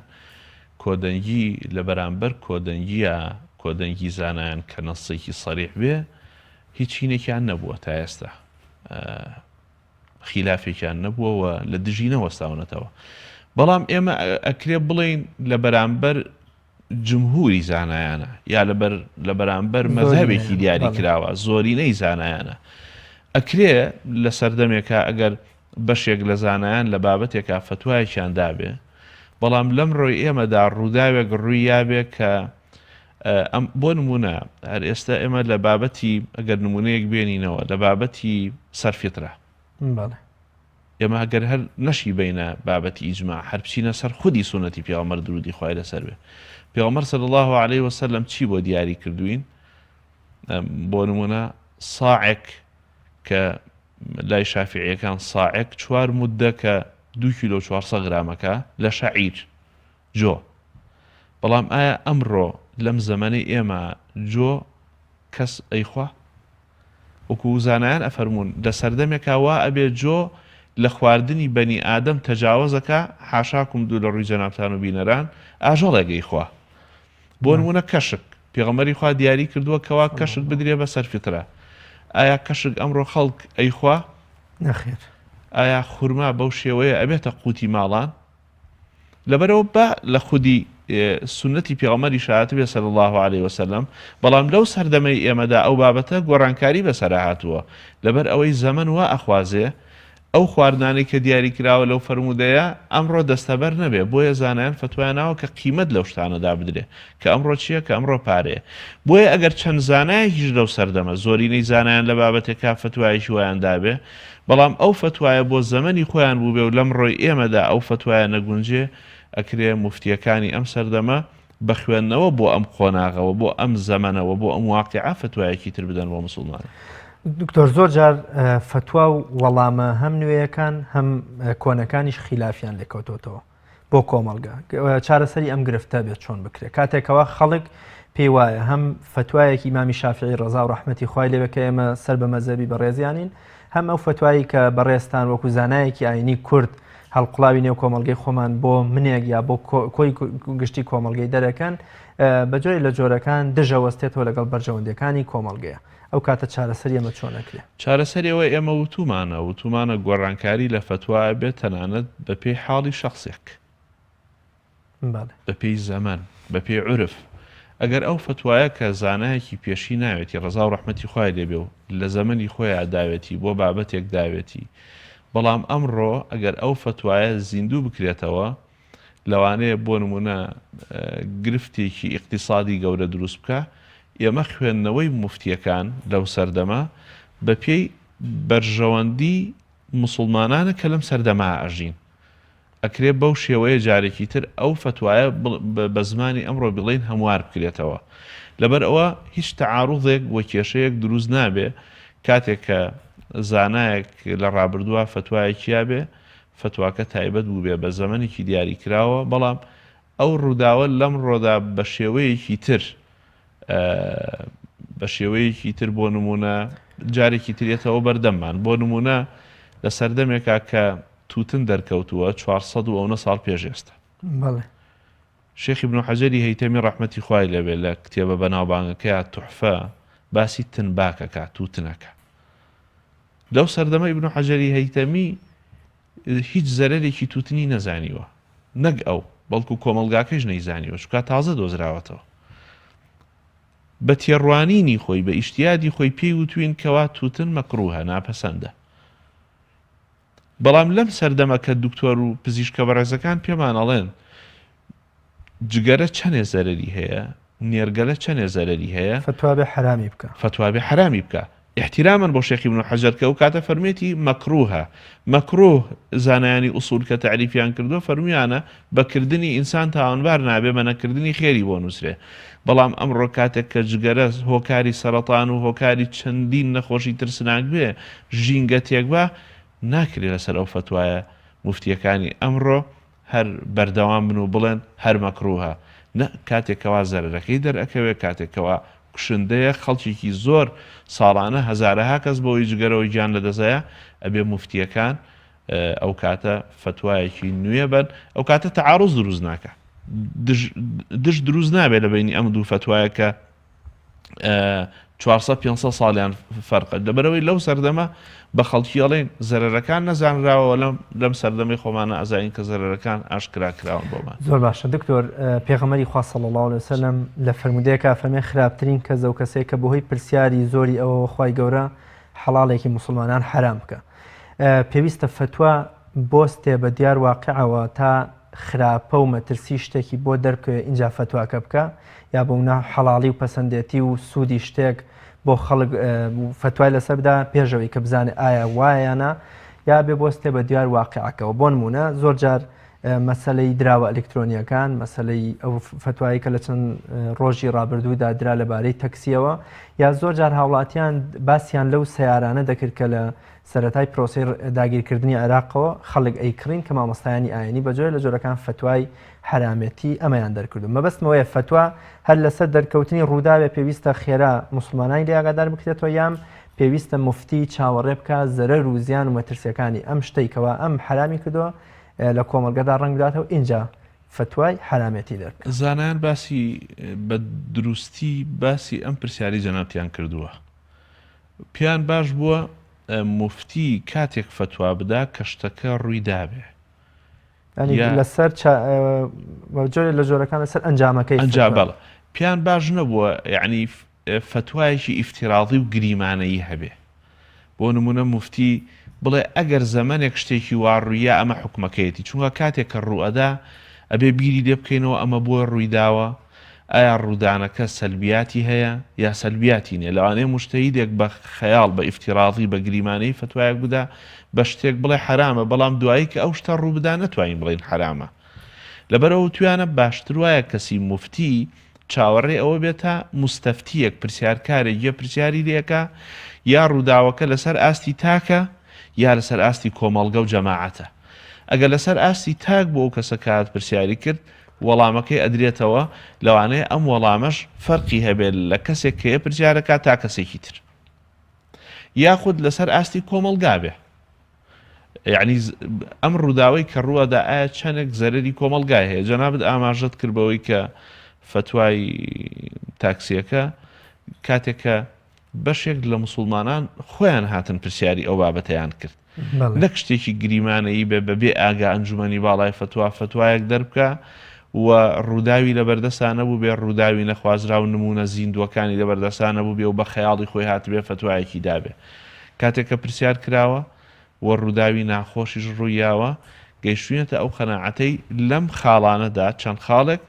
Speaker 2: کۆدەنگی لە بەرامبەر کۆدەنگیە کۆدەنگی زانایان کە نەسێکی سەریح بێ هیچ هینێکیان نەبووە تا ئێستا خیلافێکیان نەبووە و لە دژی نەوەستاونەتەوە بەڵام ئێمە ئەکرێ بڵین لە بەرامبەر جمهوری زانایانە یا لەبەر لە بەرامبەر مەزهەبێکی دیاری کراوە زۆرینەی زانایانە ئەکرێ لە سەردەمێکا ئەگەر بەشێک لە زانایان لە بابەتێکا فەتوایەکیان دابێ بەڵام لەم ڕۆی ئێمەدا ڕووداوێک ڕووی یابێ کە ئەم بۆ نمونە هەر ئێستا ئێمە لە بابەتی ئەگەر نمونەیەک بێنینەوە لە بابەتی سەرفیترە
Speaker 1: بەڵێ
Speaker 2: ئێمە ئەگەر هەر نەشی بەینە بابەتی ئیجماع هەر بچینە سەر خودی سوننەتی پێغەمبەر درودی خوای لەسەر بێ پێغەمبەر صلی اللە علیه وسلم چی بۆ دیاری کردوین بۆ نمونە ساعێک کە لای شافعیەکان ساعێک چوار مدە کە دو کیلۆ 400 گرامەکە لە شەعیر جۆ بەڵام ئایا ئەمڕۆ لەم زەمەنەی ئێمە جۆ کەس ئەیخوا؟ وەکو زانایان ئەفەرموون لە سەردەمێکا وا ئەبێ جۆ لە خواردنی بەنی ئادەم تەجاوەزەکا حاشاکم دوور لە ڕووی جەنابتان و بینەران ئاژەڵێک ئەیخوا بۆ نموونە کەشک پێغەمبەری خوا دیاری کردووە کەوا کەشک بدرێ بە سەر فیترە ئایا کەشک ئەمڕۆ خەڵک ئەیخوا؟
Speaker 1: نەخێر.
Speaker 2: ئایا خورما بەو شێوەیە ئەبێتە قوتی ماڵان؟ لەبەرئەوە با لە خودی. سوننەتی پێغەمبەریش هاتبێ صلی اللە علیە وسلم، بەڵام لەو سەردەمەی ئێمەدا ئەو بابەتە گۆڕانکاری بەسەرا هاتووە، لەبەر ئەوەی زەمەن وا ئەخوازێ ئەو خواردنانەی کە دیاری کراوە لەو فەرموودەیە ئەمڕۆ دەستەبەر نەبێ، بۆیە زانایان فەتوایان ناوە کە قیمەت لەو شتانەدا بدرێ، کە ئەمڕۆ چییە؟ کە ئەمڕۆ پارەیە. بۆیە ئەگەر چەند زانایەکیش لەو سەردەمە، زۆرینەی زانایان لە بابەتێکا فەتوایەکی وایان دابێ، بەڵام ئەو فەتوایە بۆ زەمەنی خۆیان بووبێ و لەمڕۆی ئێمەدا ئەو فەتوایە نەگونجێ، ئەکرێ موفتییەکانی ئەم سەردەمە بە خوێندنەوە بۆ ئەم قۆناغە و بۆ ئەم زەمەنە و بۆ ئەم واقیعە فەتوایەکی تر بدەن بۆ موسڵمانان.
Speaker 1: دکتۆر زۆر جار فەتوا و وەڵامە هەم نوێیەکان هەم کۆنەکانیش خیلافیان لێکەوتۆتەوە بۆ کۆمەڵگە چارەسەری ئەم گرفتە بێت چۆن بکرێت کاتێکەوە خەڵک پێی وایە هەم فتوایەکی ئیمامی شافعی ڕەزا و ڕەحمەتی خوای لێبێ کە ئێمە سەر بە مەزەبی بەڕێزیانین هەم ئەو فتوایی کە بەڕێزتان وەکو زانایەکی ئاینی کورد هەڵقوڵاوی نێو کۆمەڵگەی خۆمان بۆ منێک یا بۆ کۆی گشتی کۆمەڵگەی دەرەکەن بە جۆرێک لە جۆرەکان دژە وەستێتەوە لەگەڵ بەرژەوەندیەکانی کۆمەڵگەیە ئەو کاتە چارەسەری ئەمە چۆن ئەکرێ؟
Speaker 2: چارەسەری ئەوە ئێمە وتومانە وتومانە گۆڕانکاری لە فەتوا ئەبێت تەنانەت بە پێی حاڵی شەخسێک. بە پێی زەمەن، بە پێی عورف. ئەگەر ئەو فەتوایە کە زانایەکی پێشی ناوێتی ڕەزا و ڕەحمەتی خوای لێ بێ و لە زەمەنی خۆیا داوێتی بۆ بابەتێک داوێتی بەڵام ئەمڕۆ ئەگەر ئەو فەتوایە زیندوو بکرێتەوە لەوانەیە بۆ نموونە گرفتێکی ئیقتیسادی گەورە دروست بکا ئێمە خوێندنەوەی موفتیەکان لەو سەردەمە بە پێی بەرژەوەندی موسڵمانانە کە لەم سەردەمە ئەژین. ئەکرێ بەو شێوەیە جارێکی تر ئەو فەتوایە بە زمانی ئەمڕۆ بڵێین هەموار بکرێتەوە. لەبەر ئەوە هیچ تەعاروزێک و کێشەیەک دروست نابێ کاتێک کە زانایەک لە ڕابردووە فەتوایەکی یابێ فەتواکە تایبەت بووبێ بە زەمەنێکی دیاری کراوە بەڵام ئەو ڕووداوە لەمڕۆدا بە شێوەیەکی تر بە شێوەیەکی تر بۆ نمونە جارێکی ترێتەوە بەردەممان بۆ نمونە لە سەردەمێکا کە تووتن دەرکەوتووە 400 و ئەونە ساڵ پێش ئێستا.
Speaker 1: بەڵێ.
Speaker 2: شێخ ابن حەجەری هەیتەمی ڕەحمەتی خوای لێبێ لە کتێبە بەناوبانگەکەیا توحفە باسی تنباک ئەکا تووتن ئەکا. لەو سەردەمە ابن حەجەری هەیتەمی هیچ زەرەرێکی تووتنی نەزانیوە نەک ئەو بەڵکو کۆمەڵگاکەیش نەیزانیوە چونکا تازە دۆزراوەتەوە. بە تێڕوانینی خۆی بە ئیجتیادی خۆی پێی وتوین کەوا تووتن مەکروهە ناپەسەندە. بەڵام لەم سەردەمە کە دکتۆر و پزیشکە بەڕێزەکان پێمان ئەڵێن جگەرە چەنێ زەرەری هەیە، نێرگەلە چەنێ زەرەری هەیە،
Speaker 1: فەتوا بێ حەرامی بکا.
Speaker 2: فەتوا بێ حەرامی بکا. ئیحتیرامەن بۆ شێخ ئیبن حەجەر کە ئەو کاتە فەرموویەتی مەکروهە. مەکروه زانایانی ئوسول کە تەعریفیان کردووە فەرموویانە بە کردنی ئینسان تاوانبار نابێ بە نەکردنی خێری بۆ نووسرێ. بەڵام ئەمڕۆ کاتێک کە جگەرە هۆکاری سەرەتان و هۆکاری چەندین نەخۆشی ترسناک بێ، ژینگە تێکبا، ناکرێ لەسەر ئەو فەتوایە موفتییەکانی ئەمڕۆ هەر بەردەوام بن و بڵێن هەر مەکروهە. نە، کاتێک کەوا زەرەرەکەی دەرئەکەوێ، کاتێک کەوا کوشندەیە، خەڵکێکی زۆر ساڵانە هەزارەها کەس بەهۆی جگەرەوە گیان لەدەستئەیا، ئەبێ موفتییەکان ئەو کاتە فەتوایەکی نوێ بەن، ئەو کاتە تەعاروز دروست ناکا. دژ دژ دروست نابێت لە بینی ئەم دوو فەتوایە کە 400 500 ساڵیان فەرقە لەبەرەوەی لەو سەردەمە بە خەڵکی ئەڵێن زەرەرەکان نەزانراوە لەم لەم سەردەمەی خۆمانە ئازانین کە زەرەرەکان ئاشکرا کراون بۆمان.
Speaker 1: زۆر باشە دکتۆر پێغەمبەری خوا صلی اللە علیه وسلم لە فەرموودەیەکا فەرمێ خراپترین کەس ئەو کەسەیە کە بەهۆی پرسیاری زۆری ئەوەوە خوای گەورە حەڵاڵێکی موسڵمانان حەرام بکا پێویستە فەتوا بۆستێ بە دیار واقعەوە تا خراپە و مەترسی شتێکی بۆ دەربکەوێ ئینجا فەتواکە بکا یا بۆ نا حەڵاڵی و پەسەندێتی و سوودی شتێک بۆ خەڵک فەتوای لەسەر بدا پێشەوەی کە بزانێ ئایا وایە یا نا یا بێ بۆستێ بە دیار واقعەکەوە بۆ نمونە زۆر جار مەسەلەی دراوە ئەلکترۆنیەکان مەسەلەی ئەو فەتوایی کە لە چەند ڕۆژی ڕابردوودا درا لەبارەی تەکسیەوە یا زۆر جار هاوڵاتیان باسیان لەو سیارانە دەکرد کە لە سەرەتای پرۆسەی داگیرکردنی عێراقەوە خەڵک ئەیکڕین کە مامۆستایانی ئاینی بە جۆرێ لە جۆرەکان فەتوای حەرامێتی ئەمەیان دەرکردو مەبەستم ئەوەیە فەتوا هەر لەسەر دەرکەوتنی ڕووداوێ پێویستە خێرا موسڵمانانی لێ ئاگادار بکرێتەوە یان پێویستە موفتی چاوەڕێ بکا زەرەر و زیان و مەترسیەکانی ئەم شتەی کەوا ئەم حەرامی کردووە لە کۆمەڵگەدا ڕەنگ بداتەوە ئینجا فەتوای حەرامێتی دەربکا.
Speaker 2: زانایان باسی بە دروستی باسی ئەم پرسیارەی جەنابتیان کردووە. پێیان باش بووە موفتی کاتێک فەتوا بدا کە شتەکە ڕووی دابێ.
Speaker 1: یانی لەسەر. جۆرێ لە جۆرەکان لەسەر ئەنجامەکەی
Speaker 2: ئەنجا بەڵێ پێیان باش نەبووە یعنی فەتوایەکی ئیفتیراضی و گریمانەیی هەبێ بۆ نمونە موفتی بڵێ ئەگەر زەمەنێک شتێکی وا ڕوویا ئەمە حوکمەکەیەتی چونکە کاتێک کە ڕووئەدا ئەبێ بیری لێ بکەینەوە ئەمە بۆ ڕوویداوە ئایا ڕوودانەکە سەلبیاتی هەیە یا سەلبیاتی نیە لەوانەیە موجتەهیدێک بە خەیاڵ بە ئیفتیراضی بە گریمانەیی فەتوایەک بدا بە شتێک بڵێ حەرامە بەڵام دوایی کە ئەو شتە ڕووبدا نەتوانین بڵێین حەرامە لەبەرئەوە وتویانە باشتروایە کەسی موفتی چاوەڕێ ئەوە بێت تا موستەفتییەک، پرسیارکارێک، یە پرسیاری لێ ئەکا، یا ڕووداوەکە لەسەر ئاستی تاکە یا لەسەر ئاستی کۆمەڵگە و جەماعەتە. ئەگەر لەسەر ئاستی تاک بوو ئەو کەسە کە هات پرسیاری کرد، وەڵامەکەی ئەدرێتەوە، لەوانەیە ئەم وەڵامەش فەرقی هەبێت لە کەسێک کە یە پرسیار ئەکا تا کەسێکی تر. یاخود لەسەر ئاستی کۆمەڵگا بێ. یەعنی ئەم ڕووداوەی کە ڕووەدا ئایا چەندێک زەرەری کۆمەڵگای هەیە جەنابت ئاماژەت کرد بەوەی کە فەتوای تاکسیەکە کاتێک کە بەشێک لە مسلمانان خۆیان هاتن پرسیاری ئەو بابەتەیان کرد نەک شتێکی گریمانەیی بێ بەبێ ئاگا ئەنجومەنی باڵای فەتوا فەتوایەک دەربکە و ڕووداوی لەبەردەسا نەبوو بێ ڕووداوی نەخوازرا و نمونە زیندووەکانی لەبەردەسا نەبوو بێ و بە خەیاڵی خۆی هاتبێ فەتوایەکی دابێ کاتێک کە پرسیار کراوە و ڕووداوی ناخۆشیش ڕوویاوە، گەیشتووینەتە ئەو قەناعەتەی لەم خاڵانەدا چەند خاڵێک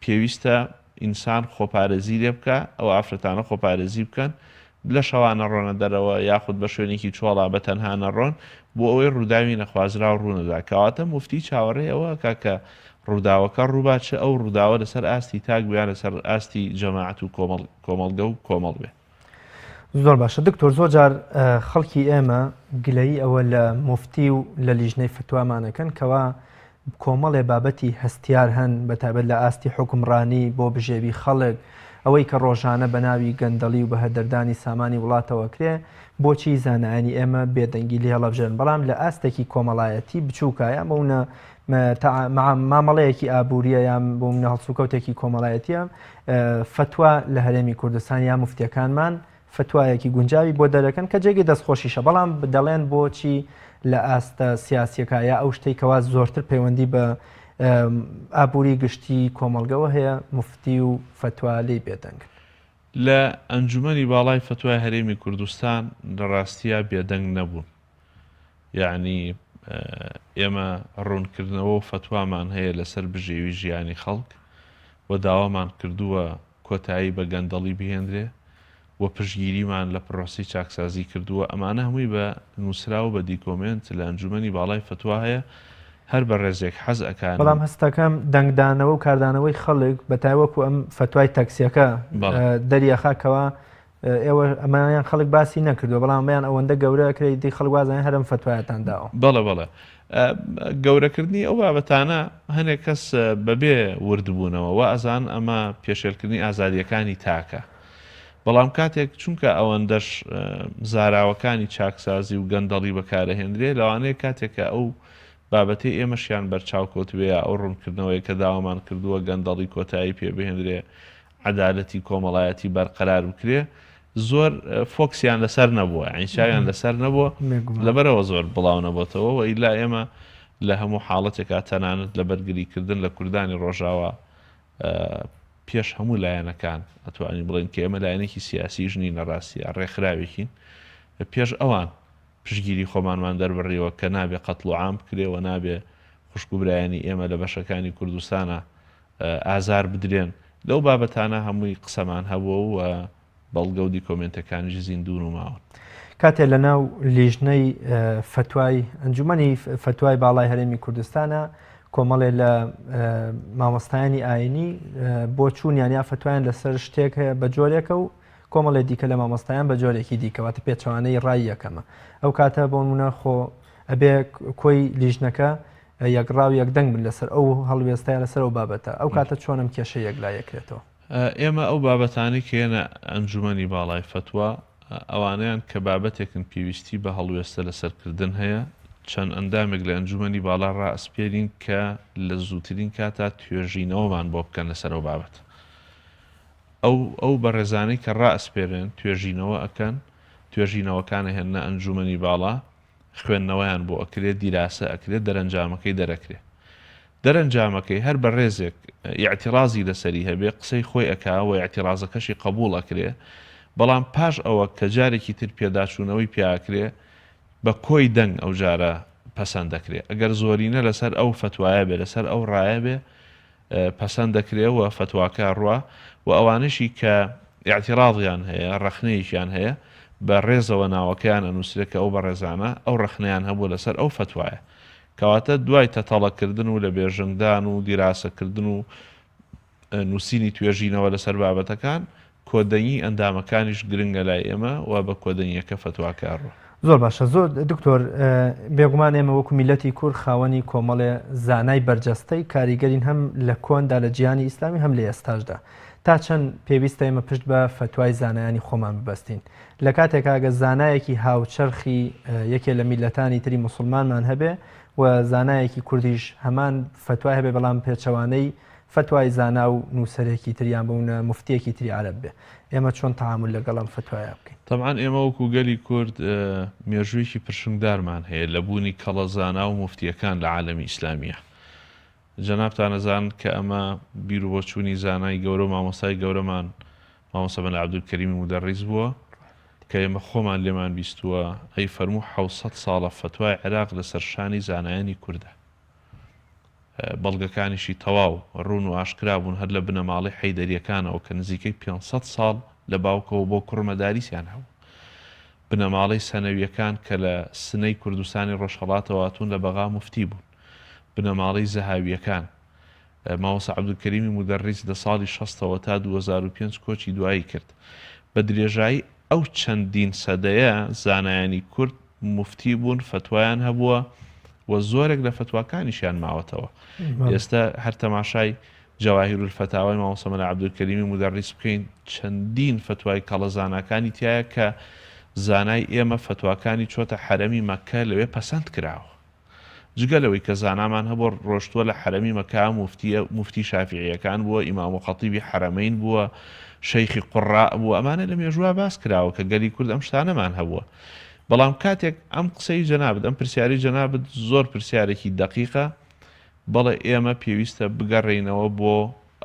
Speaker 2: پێویستە ئینسان خۆپارێزی لێ بکا، ئەو ئافرەتانە خۆپارێزی بکەن، لە شەوا نەڕۆنە دەرەوە یاخود بە شوێنێکی چۆڵا بە تەنها نەڕۆن بۆ ئەوەی ڕووداوی نەخوازراو ڕوونەدا. کەواتە موفتی چاوەڕێی ئەوە ئەکا کە ڕووداوەکە ڕووبا چ ئەو ڕووداوە لەسەر ئاستی تاک بێ یان لەسەر ئاستی جەماعەت و کۆمەڵگە و کۆمەڵ بێ.
Speaker 1: زۆر باشە دکتۆر زۆر جار خەڵکی ئێمە گلەیی ئەوە لە موفتی و لە لیژنەی فتوامانەکەن کەوا کۆمەڵێ بابەتی هەستیار هەن بە تایبەت لە ئاستی حوکمڕانی بۆ بژێوی خەڵک ئەوەی کە ڕۆژانە بە ناوی گەندەڵی و بەهەدەردانی سامانی وڵاتەوە کرێ بۆچی زانایانی ئێمە بێدەنگی لێ هەڵەبژێرن بەڵام لە ئاستێکی کۆمەڵایەتی بچووکە یان بۆ مامەڵەیەکی ئابووریە یان بۆ منە هەڵسوکەوتێکی کۆمەڵایەتیە فتوا لە هەرێمی کوردستان یا مفتیەکانمان فتوایەکی گونجاوی بۆ دەرەکەن کە جێگەی دەستخۆشیشە بەڵام دەڵێن بۆچی لە ئاستە سیاسیەکە یا ئەو شتێک کەوا زۆرتر پەیوەندی بە ئابووری گشتی کۆمەڵگەوە هەیە مفتی و فتوا لی بێدەنگن.
Speaker 2: لە ئەنجومەنی باڵای فتوای هەرێمی کوردستان لە ڕاستیا بێدەنگ نەبوون. یەعنی ئێمە ڕوونکردنەوە و فەتوامان هەیە لەسەر بژێوی ژیانی خەڵک و داوامان کردووە کۆتایی بە گەندەڵی بهێنرێ و پشتگیریمان لە پرۆسەی چاکسازی کردووە، ئەمانە هەمووی بە نووسراو و بە دیکۆمێنت لە ئەنجومەنی باڵای فەتوا هەیە، هەر بەڕێزێک حەز ئەکا
Speaker 1: بەڵام هەستەکەم دەنگدانەوە و کاردانەوەی خەڵک بە تایبەت وەکو ئەم فەتوای تەکسیەکە دەریەخا کەوا ئێوە ئەمانیان خەڵک باسی نەکردووە بەڵام ئەمەیان ئەوەندە گەورە کرێ دی خەڵک وازانێ هەر ئەم فەتوایەتان داوە.
Speaker 2: بەڵێ بەڵێ گەورەکردنی ئەو بابەتانە هەنێک کەس بەبێ وردبوونەوە وا ئەزان ئەمە پێشێلکردنی ئازادیەکانی تاکە بەڵام کاتێک چونکە ئەوەندەش زاراوەکانی چاکسازی و گەندەڵی بەکارەهێندرێ لەوانەیە کاتێک کە ئەو بابەتەی ئێمەشیان بەرچاو کەوتبێ یا ئەو ڕوونکردنەوەی کە داوامان کردووە گەندەڵی کۆتایی پێ بهێندرێ عەدالەتی کۆمەڵایەتی بەرقەرار بکرێ زۆر فۆکسیان لەسەر نەبووە یانی چاویان لەسەر نەبووە لەبەرەوە زۆر بڵاو نەبۆتەوە و ئیلا ئێمە لە هەموو حاڵەتێکا تەنانەت لە بەرگریکردن لە کوردانی ڕۆژاوا پێش هەموو لایەنەکان ئەتوانین بڵێن کە ئێمە لایەنێکی سیاسیش نین لە ڕاستیا ڕێکخراوێکین پێش ئەوان پشتگیری خۆمانمان دەربڕیوە کە نابێ قەتڵ و عام بکرێ و نابێ خوشک و برایانی ئێمە لە بەشەکانی کوردستانە ئازار بدرێن، لەو بابەتانە هەمووی قسەمان هەبووە و بەڵگە و دیکۆمێنتەکانیش زیندوون و ماون.
Speaker 1: کاتێ لە ناو لیژنەی فەتوای ئەنجومەنی فەتوای باڵای هەرێمی کوردستانە کۆمەڵێ لە مامۆستایانی ئاینی بۆچوونیان یا فەتوایان لەسەر شتێک هەیە بە جۆرێکە و کۆمەڵێ دیکە لە مامۆستایان بە جۆرێکی دیکە واتە پێچەوانەی ڕای یەکەمە ئەو کاتە بۆ نمونە خۆ ئەبێ کۆی لیژنەکە یەکڕا و یەکدەنگ بن لەسەر ئەو هەڵوێستە یان لەسەر ئەو بابەتە، ئەو کاتە چۆن ئەم کێشە یەکلا یەکرێتەوە؟
Speaker 2: ئێمە ئەو بابەتانەی کە یەنە ئەنجومەنی باڵای فەتوا، ئەوانەیان کە بابەتێکن پێویستی بە هەڵوێستە لەسەر کردن هەیە، چەند ئەندامێک لە ئەنجومەنی باڵا ڕائەسپێرین کە لە زووترین کاتا توێژینەوەمان بۆ بکەن لەسەر ئەو بابەتە. ئەو ئەو بەڕێزانەی کە ڕائەسپێرێن توێژینەوە ئەکەن، توێژینەوەکان ئەهێننە ئەنجومەنی باڵا، خوێندنەوەیان بۆ ئەکرێ، دیراسە ئەکرێ، دەرەنجامەکەی دەرەکرێ. دەرەنجامەکەی هەر بەڕێزێک ئیعتیڕازی لەسەری هەبێ قسەی خۆی ئەکا و ئیعتیڕازەکەشی قەبووڵ ئەکرێ، بەڵام پاش ئەوە کە جارێکی تر پێداچوونەوەی پیا ئەکرێ بە کۆی دەنگ ئەو جارە پەسەند دەکرێ. ئەگەر زۆرینە لەسەر ئەو فەتوایە بێ، لەسەر ئەو ڕایە بێ پەسەند دەکرێ و فەتواکە ئەڕوا و ئەوانەشی کە ئیعتیڕاضیان هەیە، ڕەخنەیەکیان هەیە بە ڕێزەوە ناوەکەیان ئەنووسرێ کە ئەو بەڕێزانە ئەو ڕەخنەیان هەبووە لەسەر ئەو فەتوایە. کەواتە دوای تەتەڵەکردن و لە بێژنگدان و دیراسەکردن و نووسینی توێژینەوە لەسەر بابەتەکان، کۆدەنگی ئەندامەکانیش گرنگە لای ئێمە و بە کۆدەنگیەکە فەتواکە ئەڕوا.
Speaker 1: زۆر باشە زۆر دکتۆر بێگومان ئێمە وەکو میلەتی کورد خاوەنی کۆمەڵێ زانای بەرجەستەی کاریگەرین هەم لە کۆندا لە جیهانی ئیسلامی هەم لە ئێستاشدا تا چەند پێویستە ئێمە پشت بە فەتوای زانایانی خۆمان ببەستین لە کاتێکا گەر زانایەکی هاوچەرخی یەکێ لە میللەتانی تری موسڵمانمان هەبێ و زانایەکی کوردیش هەمان فەتوای هەبێ بەڵام پێچەوانەی فەتوای زانا و نووسەرێکی تر یان بۆ نموونە موفتیەکی تری عەرەب بێ ئێمە چۆن تەعامول لەگەڵ ئەم فەتوایە بکەین؟
Speaker 2: تەبعەن ئێمە وەکو گەلی کورد مێژوویەکی پرشنگدارمان هەیە لە بوونی کەڵە زانا و موفتیەکان لە عالەمی ئیسلامیە. جەنابتان ئەزانن کە ئەمە بیروبۆچوونی زانای گەورە و مامۆستای گەورەمان مامۆستا مەلا عەبدولکەریمی مودەڕیس بووە کە ئێمە خۆمان لێمان بیستووە ئەی فەرموو 700 ساڵە فەتوای عێراق لەسەر شانی زانایانی کوردە بەڵگەکانیشی تەواو ڕوون و ئاشکرا بوون هەر لە بنەماڵەی حەیدەریەکانەوە کە نزیکەی 500 ساڵ لە باوکەوە بۆ کوڕ مەداریسیان هەبوو بنەماڵەی سەنەویەکان کە لە سنەی کوردستانی ڕۆژهەڵاتەوە هاتوون لە بەغا موفتی بوون. بنەماڵەی زەهاوییەکان. مامۆستا عەبدولکەریمی مودەڕیس لە ساڵی شەستەوە تا 2005 کۆچی دوایی کرد. بە درێژایی ئەو چەندین سەدەیە زانایانی کورد موفتی بوون، فەتوایان هەبووە و زۆرێک لە فەتواکانیشیان ماوەتەوە. ئێستا هەر تەماشای جەواهیرولفەتاوای مامۆستا مەلا عەبدولکەریمی مودەڕیس بکەین چەندین فەتوای کەڵە زاناکانی تیایە کە زانای ئێمە فەتواکانی چۆتە حەرەمی مەککە لەوێ پەسەند کراوە. جگە لەوەی کە زانامان هەبووە ڕۆشتووە لە حەرەمی مەکە موفتیە موفتی شافیعیەکان بووە ئیمام و خەتیبی حەرەمەین بووە شەیخی قوڕاء بووە ئەمانە لە مێژووە باس کراوە کە گەلی کورد ئەم شتانەمان هەبووە بەڵام کاتێک ئەم قسەی جەنابت ئەم پرسیاری جەنابت زۆر پرسیارێکی دەقیقە بەڵێ ئێمە پێویستە بگەڕێینەوە بۆ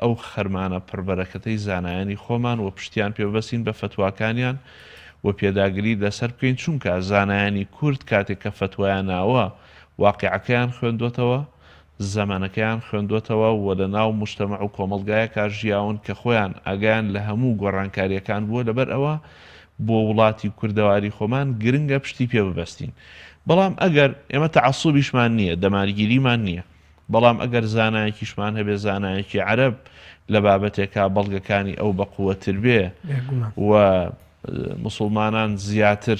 Speaker 2: ئەو خەرمانە پڕ بەرەکەتەی زانایانی خۆمان و پشتیان پێ ببەستین بە فەتواکانیان و پێداگری لەسەر بکەین چونکە زانایانی کورد کاتێک کە فەتوایان ناوە واقیعەکەیان خوێندۆتەوە زەمەنەکەیان خوێندۆتەوە و لە ناو موجتەمەع و کۆمەڵگایەکا ژیاون کە خۆیان ئاگایان لە هەموو گۆڕانکاریەکان بووە لەبەر ئەوە بۆ وڵاتی کوردەواری خۆمان گرنگە پشتی پێ ببەستین بەڵام ئەگەر ئێمە تەعەسوبیشمان نییە، دەمارگیریمان نییە، بەڵام ئەگەر زانایەکیشمان هەبێ، زانایەکی عەرەب لە بابەتێکا بەڵگەکانی ئەو بەقوەتر بێ و موسڵمانان زیاتر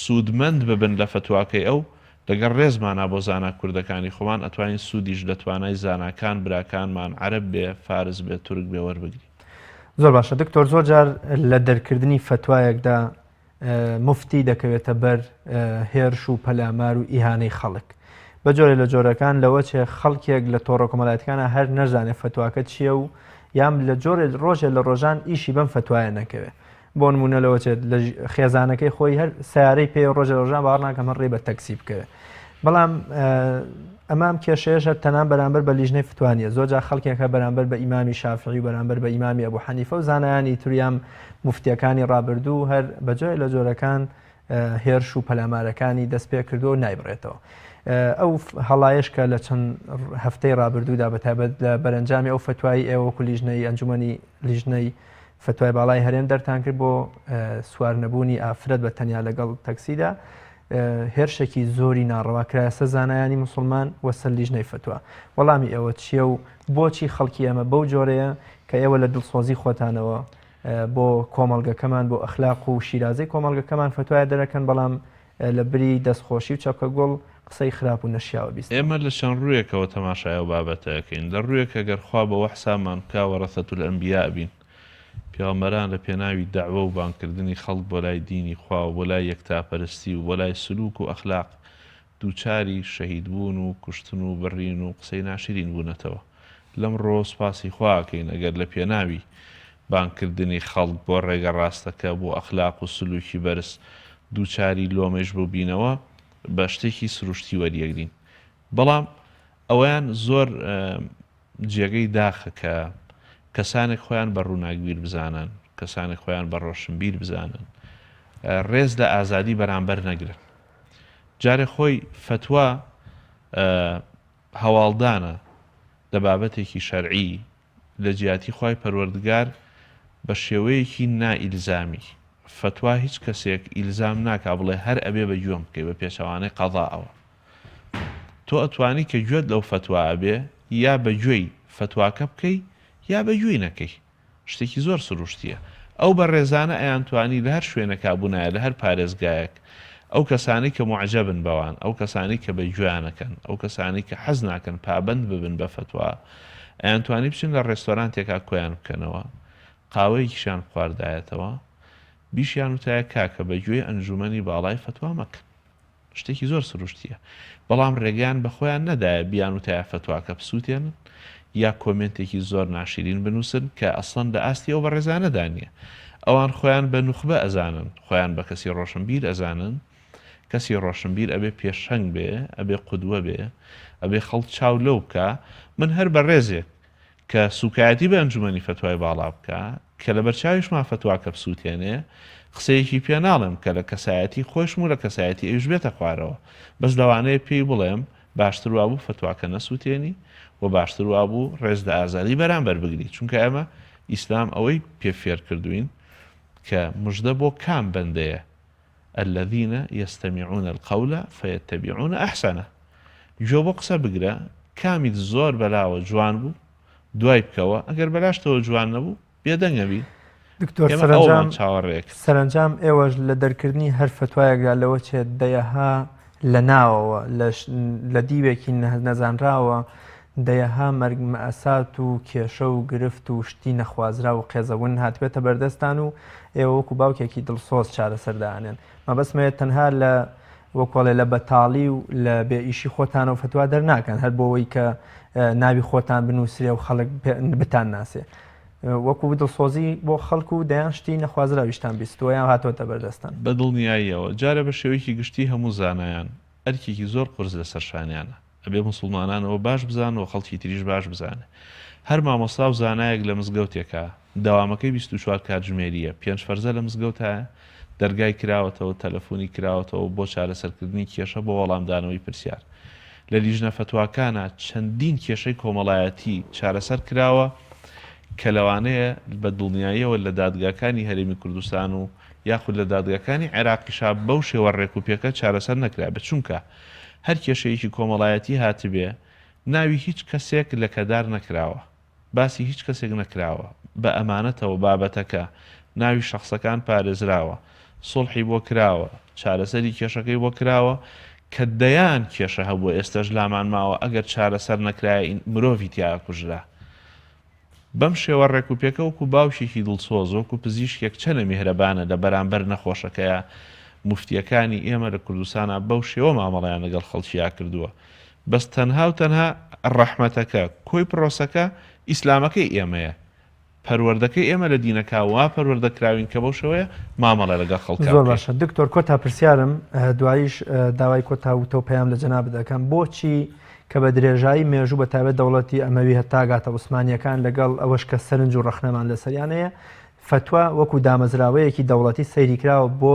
Speaker 2: سوودمەند ببن لە فەتواکەی ئەو، لەگەڵ ڕێزمانا بۆ زانا کوردەکانی خۆمان ئەتوانین سوودیش لە توانای زاناکان براکانمان عەرەب بێ، فارس بێ، تورک بێ وەربگرین.
Speaker 1: زۆر باشە دکتۆر زۆر جار لە دەرکردنی فەتوایەکدا موفتی دەکەوێتە بەر هێرش و پەلامار و ئیهانەی خەڵک. بە جۆرێ لە جۆرەکان لەوەچێ خەڵکێک لە تۆڕە کۆمەڵایەتیەکانا هەر نەشزانێ فەتواکە چییە و یان لە جۆرێ ڕۆژێ لە ڕۆژان ئیشی بەم فەتوایە نەکەوێ. بۆ نموونە لەوەچێت لە خێزانەکەی خۆی هەر سیارەی پێ ڕۆژێ لە ڕۆژان باوەڕ ناکەم هەر ڕێی بە تەکسی بکەوێ. بەڵام ئەمە ئەم کێشەیەش هەر تەنها بەرامبەر بە لیژنەی فتوا نییە زۆر جار خەڵکێک هە بەرامبەر بە ئیمامی شافعی و بەرامبەر بە ئیمامی ئەبوو حەنیفە و زانایانی تریام موفتیەکانی ڕابردوو هەر بە جۆرێ لە جۆرەکان هێرش و پەلامارەکانی دەست پێ کردووە و نایبڕێتەوە. ئەو هەڵایەش کە لە چەند هەفتەی ڕابردوودا بە تایبەت لە بەرەنجامی ئەو فتوای ئێوە وەکو لیژنەی ئەنجومەنی لیژنەی فتوای باڵای هەرێم دەرتان کرد بۆ سوار نەبوونی ئافرەت بە تەنیا لەگەڵ تەکسیدا هێرشێکی زۆری ناڕەوا کرایە سەر زانایانی موسڵمان و سەر لیژنەی فتوا وەڵامی ئێوە چییە و بۆچی خەڵکی ئێمە بەو جۆرەیە کە ئێوە لە دڵسۆزی خۆتانەوە بۆ کۆمەڵگەکەمان بۆ ئەخلاق و شیرازەی کۆمەڵگەکەمان فتوایە دەرەکەن بەڵام لە بری دەستخۆشی و چەپکە گوڵ قسەی خراپ و نەشیاوە بیستەوە.
Speaker 2: ئێمە لە چەند ڕوویەکەوە تەماشای ئەو بابەتە ئەکەین، لە ڕوویەک ئەگەر خوا بەوە حسابمان بکا وەرەثەت الانبیاء بین، پێغەمبەران لە پێناوی دەعوە و بانگکردنی خەڵک بۆ لای دینی خوا و بۆ لای یەکتاپەرستی و بۆ لای سلوک و ئەخلاق دووچاری شەهیدبوون و کوشتن و بڕین و قسەی ناشرین بوونەتەوە. لەمڕۆوە سوپاسی خوا ئەکەین ئەگەر لە پێناوی بانگکردنی خەڵک بۆ ڕێگە ڕاستەکە، بۆ ئەخلاق و سلوکی بەرز دووچاری لۆمەیش بووبینەوە، بە شتێکی سروشتی وەریەگرین. بەڵام. ئەوەیان زۆر جێگەی داخە کە کەسانێک خۆیان بە ڕووناکبیر بزانن، کەسانێک خۆیان بە ڕۆشنبیر بزانن، ڕێز لە ئازادی بەرامبەر نەگرن. جارێ خۆی فەتوا هەواڵدانە لە بابەتێکی شەرعی لە جیاتی خوای پەروەردگار بە شێوەیەکی نا ئیلزامی. فەتوا هیچ کەسێک ئیلزام ناکا بڵێ هەر ئەبێ بە گوێم بکەی بە پێچەوانەی قەزائەوە. تۆ ئەتوانی کە گوێت لەو فەتوا ئەبێ یا بە گوێی فەتواکە بکەی یا بە گوێی نەکەی. شتێکی زۆر سروشتیە. ئەو بەڕێزانە ئەیانتوانی لە هەر شوێنێکا بونایە لە هەر پارێزگایەک ئەو کەسانەی کە موعجەبن بەوان ئەو کەسانەی کە بە گوێیان ئەکەن ئەو کەسانەی کە حەز ناکەن پابەند ببن بە فەتوا ئەیانتوانی بچن لە ڕێستۆرانتێکا کۆیان بکەنەوە قاوەیەکیشیان بخواردایەتەوە بیشیان وتایە کاکە بە گوێی ئەنجومەنی باڵای فەتوا مەکەن. شتێکی زۆر سروشتیە بەڵام ڕێگەیان بە خۆیان نەدایە بیانوتایە فەتواکە بسوتێنن یا کۆمێنتێکی زۆر ناشیرین بنوسن کە ئەسڵەن لە ئاستی ئەو بەڕێزانەدا نیە ئەوان خۆیان بە نوخبە ئەزانن خۆیان بە کەسی ڕۆشنبیر ئەزانن کەسی ڕۆشنبیر ئەبێ پێشەنگ بێ ئەبێ قودوە بێ ئەبێ خەڵک چاو لەو بکا من هەر بەڕێزێک کە سوکایەتی بە ئەنجومەنی فەتوای باڵا بکا، کە لەبەرچاویشما فەتواکە بسوتێنێ، قسەیەکی پێ ناڵێم کە لە کەسایەتی خۆیشم و لە کەسایەتی ئەویش بێتە خوارەوە، بەس لەوانەیە پێی بڵێم باشتر وابوو فەتواکە نەسوتێنی و باشتر وابوو ڕێز لە ئازادی بەرامبەر بگری، چونکە ئێمە ئیسلام ئەوەی پێ فێرکردووین کە مژدە بۆ کام بەندەیە الذین یستمعون القول فیتبعون احسنە گوێ بۆ قسە بگرە کامیت زۆر بەلاوە جوان بوو دوای بکەوە ئەگەر بەلاشتەوە جوان نەبوو بێدەنگە بی
Speaker 1: دکتۆر
Speaker 2: ئێمە
Speaker 1: سەرەنجام
Speaker 2: ئەومان چاوەڕێ کرد.
Speaker 1: سەرەنجام ئێوەش لە دەرکردنی هەر فەتوایەکدا لەوە چێت دەیەها لە ناوەوە لە لە دیوێکی نەزانراوە دەیەها مەرگ مەئسات و کێشە و گرفت و شتی نەخوازراو و قێزەون هاتبێتە بەردەستان و ئێوە وەکو باوکێکی دڵسۆز چارەسەر دائەنێن مەبەستمەیە تەنها لە وەکۆڵێ لە بەتاڵی و لە بێ ئیشی خۆتانەوە فتوا دەرناکەن هەر بۆەوەی کە ناوی خۆتان بنووسرێ و خەڵک بتان ناسێ وەکو دڵسۆزی بۆ خەڵک و دەیان شتی نەخوازراویشتان بیستووە یان هاتۆتە بەردەستان.
Speaker 2: بە دڵنیاییەوە جارێ بە شێوەیەکی گشتی هەموو زانایان ئەرکێکی زۆر قورس لەسەر شانیانە ئەبێ موسڵمانان ئەوە باش بزانن و خەڵکی تریش باش بزانێ. هەر مامۆستا و زانایەک لە مزگەوتێکا، دەوامەکەی 24 کاتژمێرییە، پێنج فەرزە لە مزگەوتایە، دەرگای کراوەتەوە، تەلەفونی کراوەتەوە بۆ چارەسەرکردنی کێشە، بۆ وەڵامدانەوەی پرسیار. لە لیژنە فەتواکانا چەندین کێشەی کۆمەڵایەتی چارەسەر کراوە کە لەوانەیە بە دڵنیاییەوە لە دادگاکانی هەرێمی کوردستان و یاخود لە دادگاکانی عێراقیشا بەو شێوە ڕێکوپێکە چارەسەر نەکرابێت، چونکە هەر کێشەیەکی کۆمەڵایەتی هاتبێ ناوی هیچ کەسێک لەکەدار نەکراوە، باسی هیچ کەسێک نەکراوە، بە ئەمانەتەوە بابەتەکە، ناوی شەخسەکان پارێزراوە، سوڵحی بۆ کراوە، چارەسەری کێشەکەی بۆ کراوە، کە دەیان کێشە هەبووە ئێستەش لامان ماوە ئەگەر چارەسەر نەکرایە مرۆڤی تیا ئەکوژرا. بەم شێوە ڕێکوپێکە وەکو باوکێکی دڵسۆز، وەکو پزیشکێک چەنە میهرەبانە لە بەرامبەر نەخۆشەکەیا، موفتیەکانی ئێمە لە کوردستانا بەو شێوە مامەڵەیان لەگەڵ خەڵکیا کردووە. بەس تەنها و تەنها ڕەحمەتەکە، کۆی پرۆسەکە ئیسلامەکەی ئێمەیە. پەروەردەکەی ئێمە لە دینەکە وا پەروەردە کراوین کە بەو شێوەیە مامەڵە لەگەڵ خەڵکا
Speaker 1: زۆر
Speaker 2: بکەین.
Speaker 1: باشە دکتۆر کۆتا پرسیارم دواییش داوای کۆتا وتە و پەیام لە جەنابت ئەکەم بۆچی کە بە درێژایی مێژوو بە تایبەت دەوڵەتی ئەمەوی هەتا گاتە عوسمانییەکان لەگەڵ ئەوەش کە سەرنج و ڕەخنەمان لەسەریان هەیە فەتوا وەکو دامەزراوەیەکی دەوڵەتی سەیری کراوە بۆ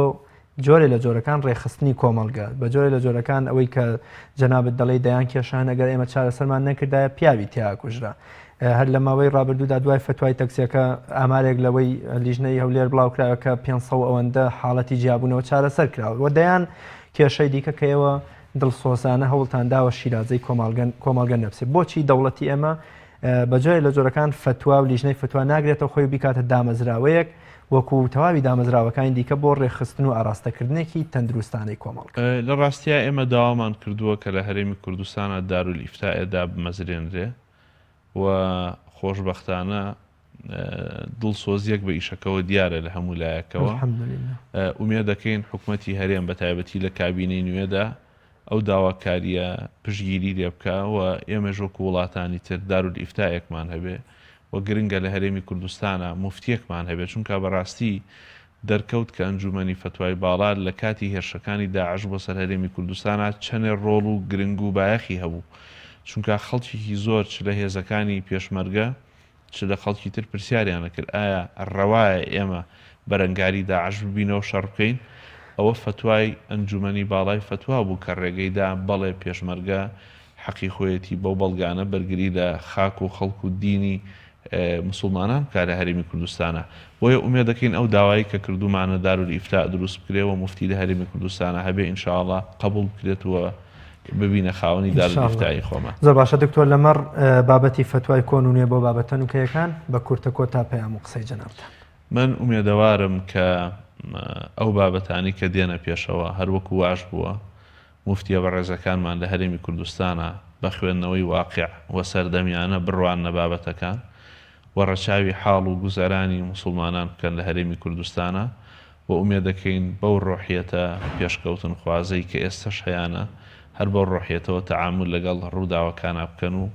Speaker 1: جۆرێ لە جۆرەکان ڕێکخستنی کۆمەڵگە بە جۆرێ لە جۆرەکان ئەوەی کە جەنابت دەڵێی دەیان کێشە هەن ئەگەر ئێمە چارەسەرمان نەکردایە پیاوی تیا کوژرا هەر لە ماوەی ڕابردوودا دوای فتوای تەکسیەکە ئامارێک لەوەی لیژنەی هەولێر بڵاوکراوە کە 500 ئەوەندە حاڵەتی جیابوونەوە چارەسەر کراوە و دەیان کێشەی دیکە کە ئێوە دڵسۆزانە هەوڵتان داوە شیرازەی کۆمەڵگە نەپسێ. بۆچی دەوڵەتی ئێمە بە جۆرێ لە جۆرەکان فەتوا و لیژنەی فەتوا ناگرێتەوە خۆی و بیکاتە دامەزراوەیەک وەکو تەواوی دامەزراوەکانی دیکە بۆ ڕێکخستن و ئاراستەکردنێکی تەندروستانەی کۆمەڵگە؟
Speaker 2: لە ڕاستیا ئێمە داوامان کردووە کە لە هەرێمی کوردستانا دارولئیفتائێ دابمەزرێنرێ و خۆشبەختانە دڵسۆزیەک بە ئیشەکەوە دیارە لە هەموو لایەکەوە ئومێدەکەین حکومەتی هەرێم بە تایبەتی لە کابینەی نوێدا ئەو داواکاریە پشتگیری لێ بکا و ئێمەش وەکو وڵاتانی تر دارولئیفتایەکمان هەبێ و گرنگە لە هەرێمی کوردستانا موفتیەکمان هەبێ چونکە بەڕاستی دەرکەوت کە ئەنجومەنی فەتوای باڵا لە کاتی هێرشەکانی داعش بۆ سەر هەرێمی کوردستانا چەنێ ڕۆڵ و گرنگ و بایەخی هەبوو. چونکە خەڵکێکی زۆر چ لە هێزەکانی پێشمەرگە چ لە خەڵکی تر پرسیاریان ئەکرد ئایا ڕەوایە ئێمە بەرەنگاری داعش ببینەوە شەڕ بکەین؟ ئەوە فەتوای ئەنجومەنی باڵای فەتوا بوو کە ڕێگەی دا بەڵێ پێشمەرگە حەقی خۆیەتی بەو بەڵگانە بەرگری لە خاک و خەڵک و دینی موسوڵمانان بکا لە هەرێمی کوردستانا. بۆیە ئومێدەکەین ئەو داوایەی کە کردوومانە دارولئیفتاء دروست بکرێ و موفتی لە هەرێمی کوردستانا هەبێ ان شاء اللە قەبوڵ بکرێت و ببینە خاوەنی
Speaker 1: ان شاء اللە.
Speaker 2: دارولئیفتاءی خۆمان.
Speaker 1: زۆر باشە دکتۆر لەمەڕ بابەتی فەتوای کۆن و نوێ بۆ بابەتە نوکەیەکان بە کورتە کۆتا پەیام و قسەی جەنابتان.
Speaker 2: من ئومێدەوارم کە ئەو بابەتانەی کە دێنە پێشەوە هەر وەکو واش بووە موفتیە بەڕێزەکانمان لە هەرێمی کوردستانا بە خوێندنەوەی واقیع و سەردەمیانە بڕواننە بابەتەکان و ڕەچاوی حاڵ و گوزەرانی موسوڵمانان بکەن لە هەرێمی کوردستانا و ئومێدەکەین بەو ڕۆحیەتە پێشکەوتنخوازەی کە ئێستەش هەیانە هەر بەو ڕۆحیەتەوە تەعامول لەگەڵ ڕووداوەکانا بکەن و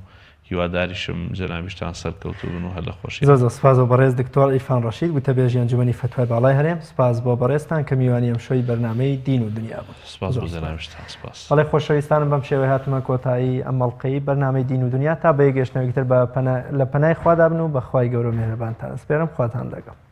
Speaker 2: هیواداریشم جەنابیشتان سەرکەوتوو بن و هەر لە خۆشیان.
Speaker 1: زۆر زۆر سوپاس بۆ بەڕێز دکتۆر عیرفان ڕەشید وتەبێژی ئەنجومەنی فەتوای باڵای هەرێم، سوپاس بۆ بەڕێزتان کە میوانی ئەمشەوی بەرنامەی دین و دنیا بوون.
Speaker 2: سوپاس
Speaker 1: زۆر
Speaker 2: بۆ
Speaker 1: سوپاس.
Speaker 2: جەنابیشتان سوپاس.
Speaker 1: بەڵێ خۆشەویستانم بەم شێوەیە هاتمە کۆتایی ئەم ئەڵقەی بەرنامەی دین و دنیا تا بەیەک گەشتنەوەیەکی تر بە پەنا لە پەنای خوادا بن و بە خوای گەورە و میهرەبانتان ئەسپێرم خواتان لەگەڵ.